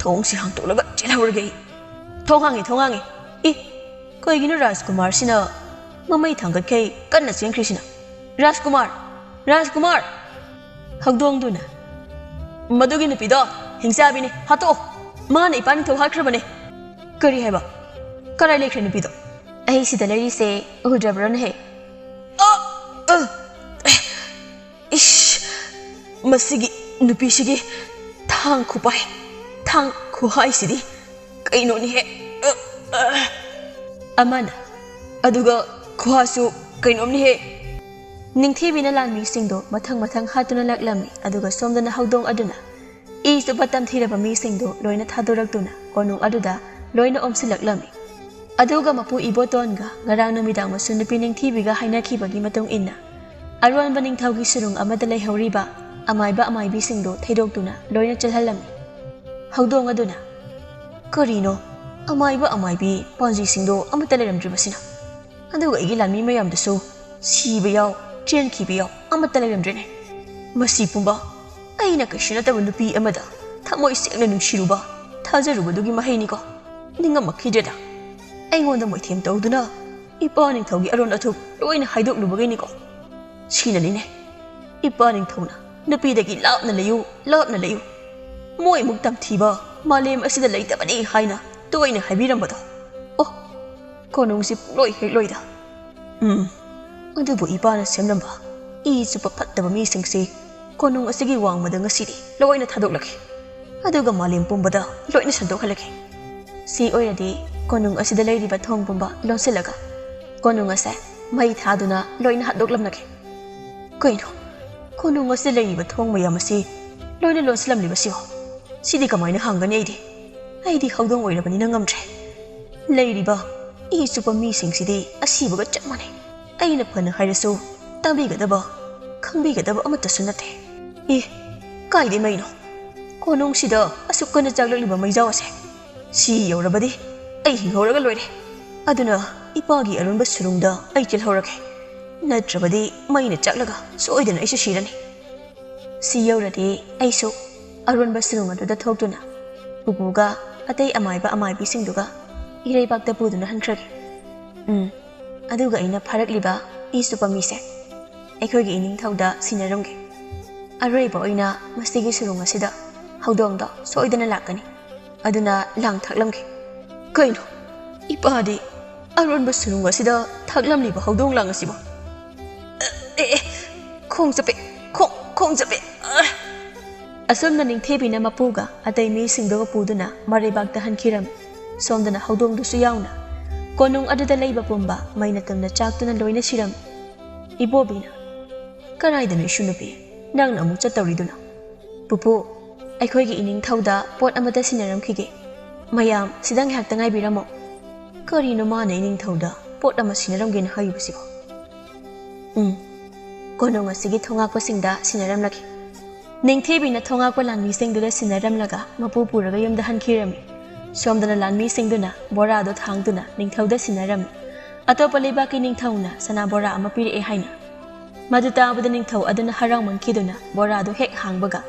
ꯊꯣꯡꯁꯤ ꯍꯥꯡꯇꯣꯛꯂꯒ ꯆꯦꯜꯍꯧꯔꯒꯦ ꯑꯩ꯫ ꯊꯣꯡ ꯍꯥꯡꯉꯦ, ꯊꯣꯡ ꯍꯥꯡꯉꯦ꯫ ꯏ, ꯀꯩꯒꯤꯅꯣ ꯔꯥꯖꯀꯨꯃꯥꯔꯁꯤꯅ ꯃꯃꯩ ꯊꯥꯡꯒꯠꯈꯩ ꯀꯟꯅ ꯆꯦꯟꯈ꯭ꯔꯤꯁꯤꯅ? ꯔꯥꯖꯀꯨꯃꯥꯔ! ꯔꯥꯖꯀꯨꯃꯥꯔ! ꯍꯧꯗꯣꯡꯗꯨꯅ, "ꯃꯗꯨꯒꯤ ꯅꯨꯄꯤꯗꯣ ꯍꯤꯡꯆꯥꯕꯤꯅꯤ, ꯍꯥꯠꯇꯣꯛꯑꯣ꯫ ꯃꯥꯅ ꯏꯄꯥ ꯅꯤꯡꯊꯧ ꯍꯥꯠꯈ꯭ꯔꯕꯅꯦ꯫" "ꯀꯔꯤ ꯍꯥꯏꯕ? ꯀꯔꯥꯏ ꯂꯩꯈ꯭ꯔꯦ ꯅꯨꯄꯤꯗꯣ?" "ꯑꯩ ꯁꯤꯗ ꯂꯩꯔꯤꯁꯦ ꯎꯗ꯭ꯔꯕ꯭ꯔꯣꯅꯦꯍꯦ?" ꯑ! ꯑ! ꯏꯁ! ꯃꯁꯤꯒꯤ ꯅꯨꯄꯤꯁꯤꯒꯤ ꯊꯥꯡ ꯈꯨꯄꯥꯏ, ꯊꯥꯡ ꯈꯨꯍꯥꯏꯁꯤꯗꯤ ꯀꯩꯅꯣꯅꯤꯍꯦ? ꯑ, ꯑ꯫ ꯑꯃꯅ, ꯑꯗꯨꯒ ꯈꯨꯍꯥꯁꯨ ꯀꯩꯅꯣꯝꯅꯤꯍꯦ꯫ ꯅꯤꯡꯊꯤꯕꯤꯅ ꯂꯥꯟꯃꯤꯁꯤꯡꯗꯨ ꯃꯊꯪ ꯃꯊꯪ ꯍꯥꯠꯇꯨꯅ ꯂꯥꯛꯂꯝꯃꯤ, ꯑꯗꯨꯒ ꯁꯣꯝꯗꯅ ꯍꯧꯗꯣꯡ ꯑꯗꯨꯅ ꯏ ꯆꯨꯞꯄ ꯇꯝꯊꯤꯔꯕ ꯃꯤꯁꯤꯡꯗꯨ ꯂꯣꯏꯅ ꯊꯥꯗꯣꯔꯛꯇꯨꯅ ꯀꯣꯅꯨꯡ ꯑꯗꯨꯗ ꯂꯣꯏꯅ ꯑꯣꯝꯁꯤꯜꯂꯛꯂꯝꯃꯤ꯫ ꯑꯗꯨꯒ ꯃꯄꯨ ꯏꯕꯣꯇꯣꯟꯒ ꯉꯔꯥꯡ ꯅꯨꯃꯤꯗꯥꯡ ꯃꯁꯨ ꯅꯨꯄꯤ ꯅꯤꯡꯊꯤꯕꯤꯒ ꯍꯥꯏꯅꯈꯤꯕꯒꯤ ꯃꯇꯨꯡ ꯏꯟꯅ, ꯑꯔꯣꯟꯕ ꯅꯤꯡꯊꯧꯒꯤ ꯁꯨꯔꯨꯡ ꯑꯃꯗ ꯂꯩꯍꯧꯔꯤꯕ ꯑꯃꯥꯏꯕ ꯑꯃꯥꯏꯕꯤꯁꯤꯡꯗꯨ ꯊꯩꯗꯣꯛꯇꯨꯅ ꯂꯣꯏꯅ ꯆꯦꯜꯍꯜꯂꯝꯃꯤ꯫ ꯍꯧꯗꯣꯡ ꯑꯗꯨꯅ, "ꯀꯔꯤꯅꯣ? ꯑꯃꯥꯏꯕ ꯑꯃꯥꯏꯕꯤ ꯄꯥꯟꯖꯤꯁꯤꯡꯗꯣ ꯑꯃꯠꯇ ꯂꯩꯔꯝꯗ꯭ꯔꯤꯕꯁꯤꯅ?" ꯑꯗꯨꯒ ꯑꯩꯒꯤ ꯂꯥꯟꯃꯤ ꯃꯌꯥꯝꯗꯨꯁꯨ ꯁꯤꯕ ꯌꯥꯎ, ꯆꯦꯟꯈꯤꯕ ꯌꯥꯎ, ꯑꯃꯠꯇ ꯂꯩꯔꯝꯗ꯭ꯔꯦꯅꯦ꯫ ꯃꯁꯤ ꯄꯨꯝꯕ ꯑꯩꯅ ꯀꯩꯁꯨ ꯅꯠꯇꯕ ꯅꯨꯄꯤ ꯑꯃꯗ ꯊꯃꯣꯏ ꯁꯦꯡꯅ ꯅꯨꯡꯁꯤꯔꯨꯕ, ꯊꯥꯖꯔꯨꯕꯗꯨꯒꯤ ꯃꯍꯩꯅꯤꯀꯣ꯫ ꯅꯤꯡꯉꯝꯃꯛꯈꯤꯗ꯭ꯔꯦꯗ꯫ ꯑꯩꯉꯣꯟꯗ ꯃꯣꯏꯊꯦꯝ ꯇꯧꯗꯨꯅ ꯏꯄꯥ ꯅꯤꯡꯊꯧꯒꯤ ꯑꯔꯣꯟ ꯑꯊꯨꯞ ꯂꯣꯏꯅ ꯍꯥꯏꯗꯣꯛꯂꯨꯕꯒꯤꯅꯤꯀꯣ꯫ ꯁꯤꯅꯅꯤꯅꯦ ꯏꯄꯥ ꯅꯤꯡꯊꯧꯅ ꯅꯨꯄꯤꯗꯒꯤ ꯂꯥꯞꯅ ꯂꯩꯌꯨ, ꯂꯥꯞꯅ ꯂꯩꯌꯨ, ꯃꯣꯏꯃꯨꯛ ꯇꯝꯊꯤꯕ ꯃꯥꯂꯦꯝ ꯑꯁꯤꯗ ꯂꯩꯇꯕꯅꯤ ꯍꯥꯏꯅ ꯇꯣꯏꯅ ꯍꯥꯏꯕꯤꯔꯝꯕꯗꯣ꯫ ꯑꯣ, ꯀꯣꯅꯨꯡꯁꯤ ꯄꯨꯡꯂꯣꯏ ꯍꯦꯛ ꯂꯣꯏꯗ꯫ ꯎꯝ, ꯑꯗꯨꯕꯨ ꯏꯄꯥꯅ ꯁꯦꯝꯂꯝꯕ ꯏ ꯆꯨꯞꯄ ꯐꯠꯇꯕ ꯃꯤꯁꯤꯡꯁꯤ ꯀꯣꯅꯨꯡ ꯑꯁꯤꯒꯤ ꯋꯥꯡꯃꯗ ꯉꯁꯤꯗꯤ ꯂꯣꯏꯅ ꯊꯥꯗꯣꯛꯂꯒꯦ꯫ ꯑꯗꯨꯒ ꯃꯥꯂꯦꯝ ꯄꯨꯝꯕꯗ ꯂꯣꯏꯅ ꯁꯟꯗꯣꯛꯍꯜꯂꯒꯦ꯫ ꯁꯤ ꯑꯣꯏꯔꯗꯤ ꯀꯣꯅꯨꯡ ꯑꯁꯤꯗ ꯂꯩꯔꯤꯕ ꯊꯣꯡ ꯄꯨꯝꯕ ꯂꯣꯟꯁꯤꯜꯂꯒ ꯀꯣꯅꯨꯡ ꯑꯁꯦ ꯃꯩ ꯊꯥꯗꯨꯅ ꯂꯣꯏꯅ ꯍꯥꯠꯇꯣꯛꯂꯝꯂꯒꯦ꯫ ꯀꯩꯅꯣ? ꯀꯣꯅꯨꯡ ꯑꯁꯤꯗ ꯂꯩꯔꯤꯕ ꯊꯣꯡ ꯃꯌꯥꯝ ꯑꯁꯤ ꯂꯣꯏꯅ ꯂꯣꯟꯁꯤꯜꯂꯝꯂꯤꯕꯁꯤꯕꯣ? ꯁꯤꯗꯤ ꯀꯃꯥꯏꯅ ꯍꯥꯡꯒꯅꯤ? ꯑꯩꯗꯤ, ꯑꯩꯗꯤ ꯍꯧꯗꯣꯡ ꯑꯣꯏꯔꯕꯅꯤꯅ ꯉꯝꯗ꯭ꯔꯦ꯫ ꯂꯩꯔꯤꯕ ꯏ ꯆꯨꯞꯄ ꯃꯤꯁꯤꯡꯁꯤꯗꯤ ꯑꯁꯤꯕꯒ ꯆꯞ ꯃꯥꯟꯅꯩ꯫ ꯑꯩꯅ ꯐꯅ ꯍꯥꯏꯔꯁꯨ ꯇꯥꯕꯤꯒꯗꯕ, ꯈꯪꯕꯤꯒꯗꯕ ꯑꯃꯠꯇꯁꯨ ꯅꯠꯇꯦ꯫ ꯑꯦ, ꯀꯥꯏꯗꯩ ꯃꯩꯅꯣ? ꯀꯣꯅꯨꯡꯁꯤꯗ ꯑꯁꯨꯛ ꯀꯟꯅ ꯆꯥꯛꯂꯛꯂꯤꯕ ꯃꯩꯖꯥꯎ ꯑꯁꯦ? ꯁꯤ ꯌꯧꯔꯕꯗꯤ ꯑꯩ ꯍꯤꯡꯍꯧꯔꯒ ꯂꯣꯏꯔꯦ꯫ ꯑꯗꯨꯅ ꯏꯄꯥꯒꯤ ꯑꯔꯣꯟꯕ ꯁꯨꯔꯨꯡꯗ ꯑꯩ ꯆꯦꯜꯍꯧꯔꯒꯦ꯫ ꯅꯠꯇ꯭ꯔꯕꯗꯤ ꯃꯩꯅ ꯆꯥꯛꯂꯒ ꯁꯣꯏꯗꯅ ꯑꯩꯁꯨ ꯁꯤꯔꯅꯤ꯫ ꯁꯤ ꯌꯧꯔꯗꯤ ꯑꯩꯁꯨ ꯑꯔꯣꯟꯕ ꯁꯨꯔꯨꯡ ꯑꯗꯨꯗ ꯊꯣꯛꯇꯨꯅ ꯄꯨꯄꯨꯒ ꯑꯇꯩ ꯑꯃꯥꯏꯕ ꯑꯃꯥꯏꯕꯤꯁꯤꯡꯗꯨꯒ ꯏꯔꯩꯕꯥꯛꯇ ꯄꯨꯗꯨꯅ ꯍꯟꯈ꯭ꯔꯒꯦ꯫ ꯎꯝ, ꯑꯗꯨꯒ ꯑꯩꯅ ꯐꯥꯔꯛꯂꯤꯕ ꯏ ꯆꯨꯞꯄ ꯃꯤꯁꯦ ꯑꯩꯈꯣꯏꯒꯤ ꯏꯅꯤꯡꯊꯧꯗ ꯁꯤꯟꯅꯔꯝꯒꯦ꯫ ꯑꯔꯣꯏꯕ ꯑꯣꯏꯅ ꯃꯁꯤꯒꯤ ꯁꯨꯔꯨꯡ ꯑꯁꯤꯗ ꯍꯧꯗꯣꯡꯗꯣ ꯁꯣꯏꯗꯅ ꯂꯥꯛꯀꯅꯤ꯫ ꯑꯗꯨꯅ ꯂꯥꯡ ꯊꯥꯛꯂꯝꯒꯦ꯫ ꯀꯩꯅꯣ? ꯏꯄꯥꯗꯤ ꯑꯔꯣꯟꯕ ꯁꯨꯔꯨꯡ ꯑꯁꯤꯗ ꯊꯥꯛꯂꯝꯂꯤꯕ ꯍꯧꯗꯣꯡ ꯂꯥꯡ ꯑꯁꯤꯕꯣ? ꯑꯦ, ꯑꯦ, ꯈꯣꯡ ꯆꯞꯄꯦ, ꯈꯣꯡ, ꯈꯣꯡ ꯆꯞꯄꯦ꯫ ꯑ! ꯑꯁꯨꯝꯅ ꯅꯤꯡꯊꯤꯕꯤꯅ ꯃꯄꯨꯒ ꯑꯇꯩ ꯃꯤꯁꯤꯡꯗꯨꯒ ꯄꯨꯗꯨꯅ ꯃꯔꯩꯕꯥꯛꯇ ꯍꯟꯈꯤꯔꯝꯃꯤ꯫ ꯁꯣꯝꯗꯅ ꯍꯧꯗꯣꯡꯗꯨꯁꯨ ꯌꯥꯎꯅ ꯀꯣꯅꯨꯡ ꯑꯗꯨꯗ ꯂꯩꯕ ꯄꯨꯝꯕ ꯃꯩꯅ ꯇꯝꯅ ꯆꯥꯛꯇꯨꯅ ꯂꯣꯏꯅ ꯁꯤꯔꯝꯃꯤ꯫ ꯏꯕꯣꯕꯤꯅ, "ꯀꯔꯥꯏꯗꯅꯣ ꯏꯁꯨ ꯅꯨꯄꯤ? ꯅꯪꯅ ꯑꯃꯨꯛ ꯆꯠꯇꯧꯔꯤꯗꯨꯅ?" "ꯄꯨꯄꯨ, ꯑꯩꯈꯣꯏꯒꯤ ꯏꯅꯤꯡꯊꯧꯗ ꯄꯣꯠ ꯑꯃꯇ ꯁꯤꯟꯅꯔꯝꯈꯤꯒꯦ꯫ ꯃꯌꯥꯝ ꯁꯤꯗ ꯉꯥꯏꯍꯥꯛꯇ ꯉꯥꯏꯕꯤꯔꯝꯃꯣ꯫" ꯀꯔꯤꯅꯣ ꯃꯥꯅ ꯏꯅꯤꯡꯊꯧꯗ ꯄꯣꯠ ꯑꯃ ꯁꯤꯟꯅꯔꯝꯒꯦꯅ ꯍꯥꯏꯔꯤꯕꯁꯤꯕꯣ? ꯎꯝ, ꯀꯣꯅꯨꯡ ꯑꯁꯤꯒꯤ ꯊꯣꯉꯥꯛꯄꯁꯤꯡꯗ ꯁꯤꯟꯅꯔꯝꯂꯒꯦ꯫ ꯅꯤꯡꯊꯤꯕꯤꯅ ꯊꯣꯉꯥꯛꯄ ꯂꯥꯟꯃꯤꯁꯤꯡꯗꯨꯗ ꯁꯤꯟꯅꯔꯝꯂꯒ ꯃꯄꯨ ꯄꯨꯔꯒ ꯌꯨꯝꯗ ꯍꯟꯈꯤꯔꯝꯃꯤ꯫ ꯁꯣꯝꯗꯅ ꯂꯥꯟꯃꯤꯁꯤꯡꯗꯨꯅ ꯕꯣꯔꯥꯗꯣ ꯊꯥꯡꯗꯨꯅ ꯅꯤꯡꯊꯧꯗ ꯁꯤꯟꯅꯔꯝꯃꯤ꯫ ꯑꯇꯣꯞꯄ ꯂꯩꯕꯥꯛꯀꯤ ꯅꯤꯡꯊꯧꯅ ꯁꯅꯥ ꯕꯣꯔꯥ ꯑꯃ ꯄꯤꯔꯛꯑꯦ ꯍꯥꯏꯅ꯫ ꯃꯗꯨ ꯇꯥꯕꯗ ꯅꯤꯡꯊꯧ ꯑꯗꯨꯅ ꯍꯔꯥꯎꯃꯟꯈꯤꯗꯨꯅ ꯕꯣꯔꯥꯗꯨ ꯍꯦꯛ ꯍꯥꯡꯕꯒ,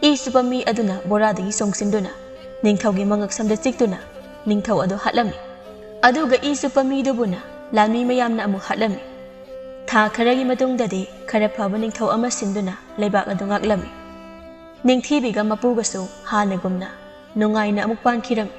ꯏ ꯆꯨꯞꯄ ꯃꯤ ꯑꯗꯨꯅ ꯕꯣꯔꯥꯗꯒꯤ ꯆꯣꯡꯁꯤꯟꯗꯨꯅ ꯅꯤꯡꯊꯧꯒꯤ ꯃꯉꯛꯁꯝꯗ ꯆꯤꯛꯇꯨꯅ ꯅꯤꯡꯊꯧ ꯑꯗꯨ ꯍꯥꯠꯂꯝꯃꯤ꯫ ꯑꯗꯨꯒ ꯏ ꯆꯨꯞꯄ ꯃꯤꯗꯨꯕꯨꯅ ꯂꯥꯟꯃꯤ ꯃꯌꯥꯝꯅ ꯑꯃꯨꯛ ꯍꯥꯠꯂꯝꯃꯤ꯫ ꯊꯥ ꯈꯔꯒꯤ ꯃꯇꯨꯡꯗꯗꯤ ꯈꯔ ꯐꯕ ꯅꯤꯡꯊꯧ ꯑꯃ ꯁꯤꯟꯗꯨꯅ ꯂꯩꯕꯥꯛ ꯑꯗꯨ ꯉꯥꯛꯂꯝꯃꯤ꯫ ꯅꯤꯡꯊꯤꯕꯤꯒ ꯃꯄꯨꯒꯁꯨ ꯍꯥꯟꯅꯒꯨꯝꯅ ꯅꯨꯡꯉꯥꯏꯅ ꯑꯃꯨꯛ ꯄꯥꯟꯈꯤꯔꯝꯃꯤ꯫